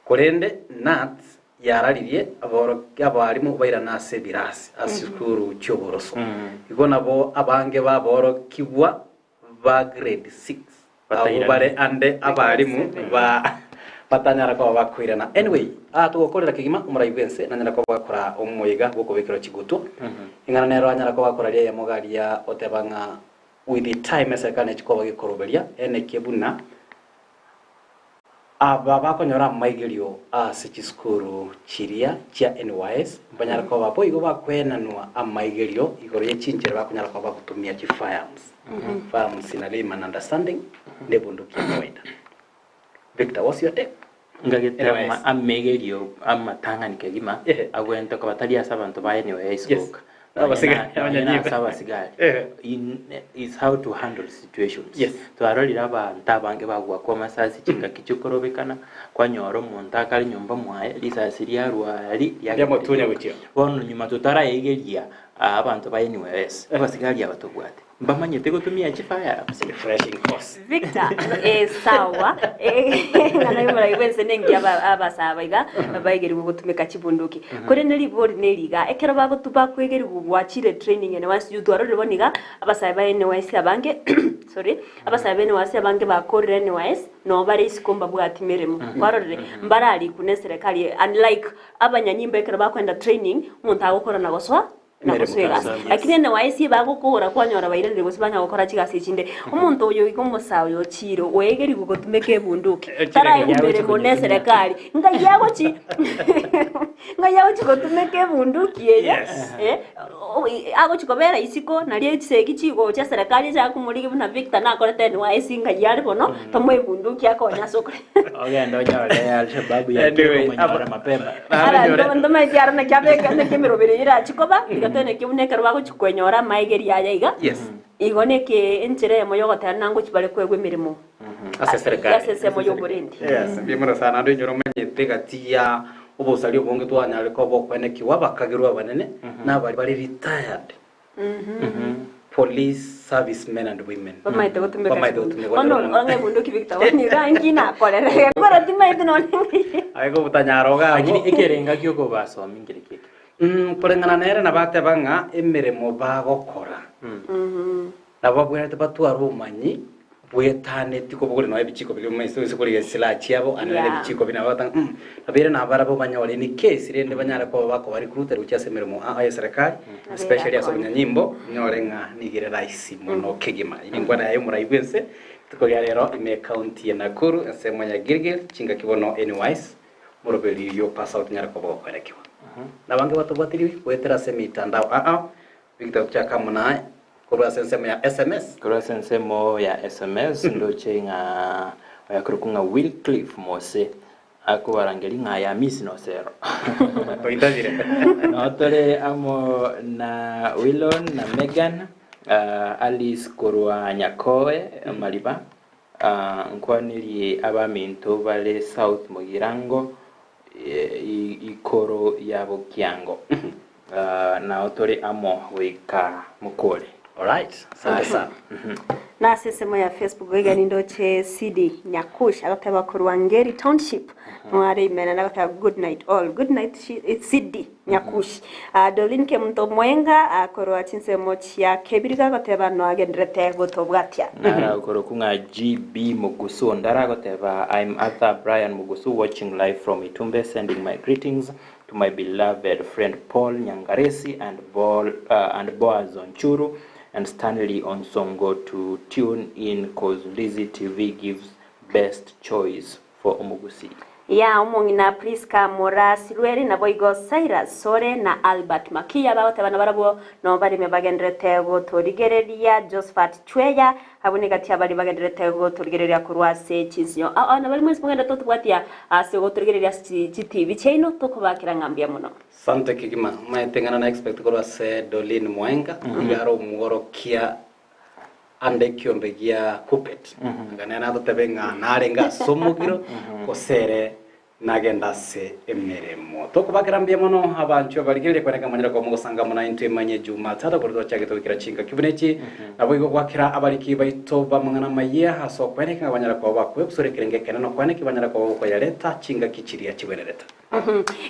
Korende KNUT yararirie aborokia abarimu bairane ase ebirasi ase chisukuru chi'oboroso. Igo nabo abange baborokigwa ba grade 6 abwo Batairane. bare ande abarimu ba batanyara koba bakoirana. Anyway, aa togokorera kegima omorai bw'ense nanyara koba gakora omoyega bw'okobekerwa chigutwa. Eng'ana nero anyara koba gakora riria eyemo iga aria oteba ng'a with the time eserekari nechi koba gekoroberia enekie buna Aba bakonyora amaigerio ase chisukuru chiria chia NYS mbanyare koba boigo bakoenanwa amaigerio igoro ye chinchera bakonyara koba bagotumia chi firearms. Firearms in a layman understanding ne bunduki ya kawaida. Victor, what's your take? Ngagete NYS. ama- amegerio amatang'ani kegima agwente koba tari ase abanto ba NYS Yes. boka. Abasigari, Nonya na ase abanyanyimbo. abasigari. In, is how to handle situations. Yes. Twarorire abanto abange bagwakwa amasasi chingaki chikorobekana, kwanyora omonto akare nyomba mwaye, risasi riarwa aria Riamotunya gochia. Bono nyuma totaraegeria abanto ba NYS, abasigari aba tobwate. Mbamanyete gotumia chi firearms. Refreshing course. Victor, eh, sawa ng'a naye omorai bwense nengiya aba- abasaba iga baigerigwe gotumeka chibunduki korende ribori neri iga ekero bagotu bakoegerigwa gwachire training NYS youth twarorire bono iga abasae ba NYS abange sorry abasae ba NYS abange bakorire NYS noo bare isiko mbabwati meremo kwarorire mbararikwe na eserekari unlike abanyanyimbo ekero bakoenda training omonto agokora na gosoa na Emeremo gosoa egasi. kabisa, yes. Lakini NYC bagokora kwanyora bairanire gose banya gokora chigasi echinde. Omonto oyo iga omosae oyo ochire oegerigwe gotumeka ebunduki Ochire taraegwa ng'ai agochi emeremo na konyetumia. eserekari ng'ai agochi ng'ai agochi gotumeka ebunduki eye Yes. eh, o- i- agochi kobera isiko nario chisegi chigocha eserekari echake komorigia buna Victor nakorete NYC ng'ai are bono tomoe ebunduki akonye ase okore Ogende onyore Alshababu Anyway, yaikire komonyora aba- mapema. Naende nyore- Ntomaeti aro naki abeke naki emeroberi eye erachi koba, tiga toeneke buna ekero bagochia kwenyora amaegeri aya iga, Yes. igo neke enchera eyemo yogoteba nangochia bare koegwa emeremo Ase eserekari. ase ensemo y'oborendi. Yes, mbuya mono sana. Naende onyore omanyete egati ya Obosari obonge twanyare koba okwenekiwa abakagerwa abanene na abari bare retired police service men and women. Bamaete gotumeka Bamaete chibunduki. gotumeka Bono mono. ong'e bunduki Victor bono iga nki nakorere ekero timaeti nonye ng'ai. Aye kobotanyara iga abwo. Lakini ekerenga kia okobasomi nkere ki eke? Koreng'ana nere nabateba ng'a emeremo bagokora nabo babwenerete batware obomanyi bwetaneti kobogori nonya ebichiko biria bimanyete gose korigia chisila chiabo ande naende Yeah. ebichiko bina bagoteba ng'a mm nabeire nabarabwo banyore in case rende banyare koba bakoba recruited gochia ase emeremo aa ya eserekari especially ase obonyanyimbo onyore ng'a nigo ere rahisi mono kegima. Eyio nenkwana yaye omorai bwense rituko ria rero ime ecounty ya Nakuru ensemo ya Gilgil chingaki bono NYS moroberi oyio pass out nyare koba gokoerekiwa. Nabange batobwatiri goetera ase emitandao aa Victor tochake amo naye korwa ase ensemo ya sms. Korwa ase ensemo ya sms ndoche ng'a oyakorokwa ng'a Wycliffe Mose akobarangeria ng'a aya Amisi Nosero. Toitabire. Notore amo na Willon na Megan, Alice korwa Nyakoe Mariba, nkwanirie abaminto bare South Mugirango ikoro ya Bokiango. Nao tore amo goika mokore. Alright, asante sana. Na ase ensemo ya Facebook iga nindoche Sidi Nyakush agoteba korwa Ngeri Township mware imena nagoteba good night all good night Sidi Nyakush. Doreen Kemunto Mwenga korwa chinsemo chia Kebiriga agoteba noagenderete gotobwatia. Nara okorokwa ng'a GB Mugusu Ondara agoteba I'm Arthur Brian Mugusu watching live from Itumbe sending my greetings to my beloved friend Paul Nyangaresi and Bol, and Boaz Onchuru and Stanley Onsongo to tune in cause Ndizi TV gives best choice for Omogusii. Ya omong'ina Prisca Moraa Sirweri, naboigo Cyrus Sore na Albert Makiya bagoteba nabarabwo noo barime bagenderete gotorigereria Josephat Chweya Abwo negati abaria bagendererete gotorigereria korwa ase chinsinyo ao ao, na baria mwensi mogendererete gotobwatia ase ogotorigereria ase chitibi chiaino, tokobakera ng'a mbuya mono. Sante kegima. Omanyete ng'a na expect korwa ase Doreen Mwaenga, nigo are omworokia ande ekiombe gia Kuppet. Anga nere natotebe ng'a narenge ase omogiro, gose ere Nagenda ase emeremo. Tokobakera mbuya mono abanchwa barigereria kweneka monyare koba mogosanga amo naintwe emanye Jumatatu korwa twachagete goikera chingaki buna echi. Naboigo gwakera abariki baito b'amang'ana amayia ase okweneka ng'a banyare koba bakwebusura ekerengo ekenene okweneki banyare koba bokoyareta chingaki chiria chigwenerete.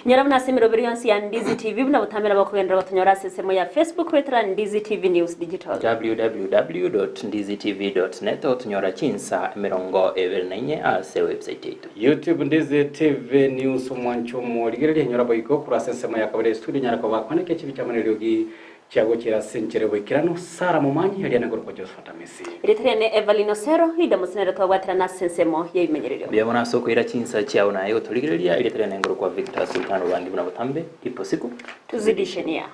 Nyora buna ase emeroberi yonsi ya Ndizi TV buna botambe nabo okogenderera gotonyora ase ensemo ya Facebook goetera Ndizi TV News Digital. www.ndizitv.net otonyora chinsa 24 ase website yaito. YouTube Ndizi TV News Omwancho omorigereria nyora boigo korwa ase ensemo ya kabere estudio nyara koba kwaneka echibi chiamana eriogi chiagochiera ase enchera y'oboikeranu Sarah Momanyi eria nengorokwa Josephat Amisi. Erieta riane Evelyn Osero, Ida Mosinere twabwaterana ase ensemo y'ebimenyererio. Mbuya mono ase okoira chinsa chiao naye gotorigereria, erieta riane nengorokwa Victor Sultan Obangi buna botambe, ipo siku. Tuzidishe nia.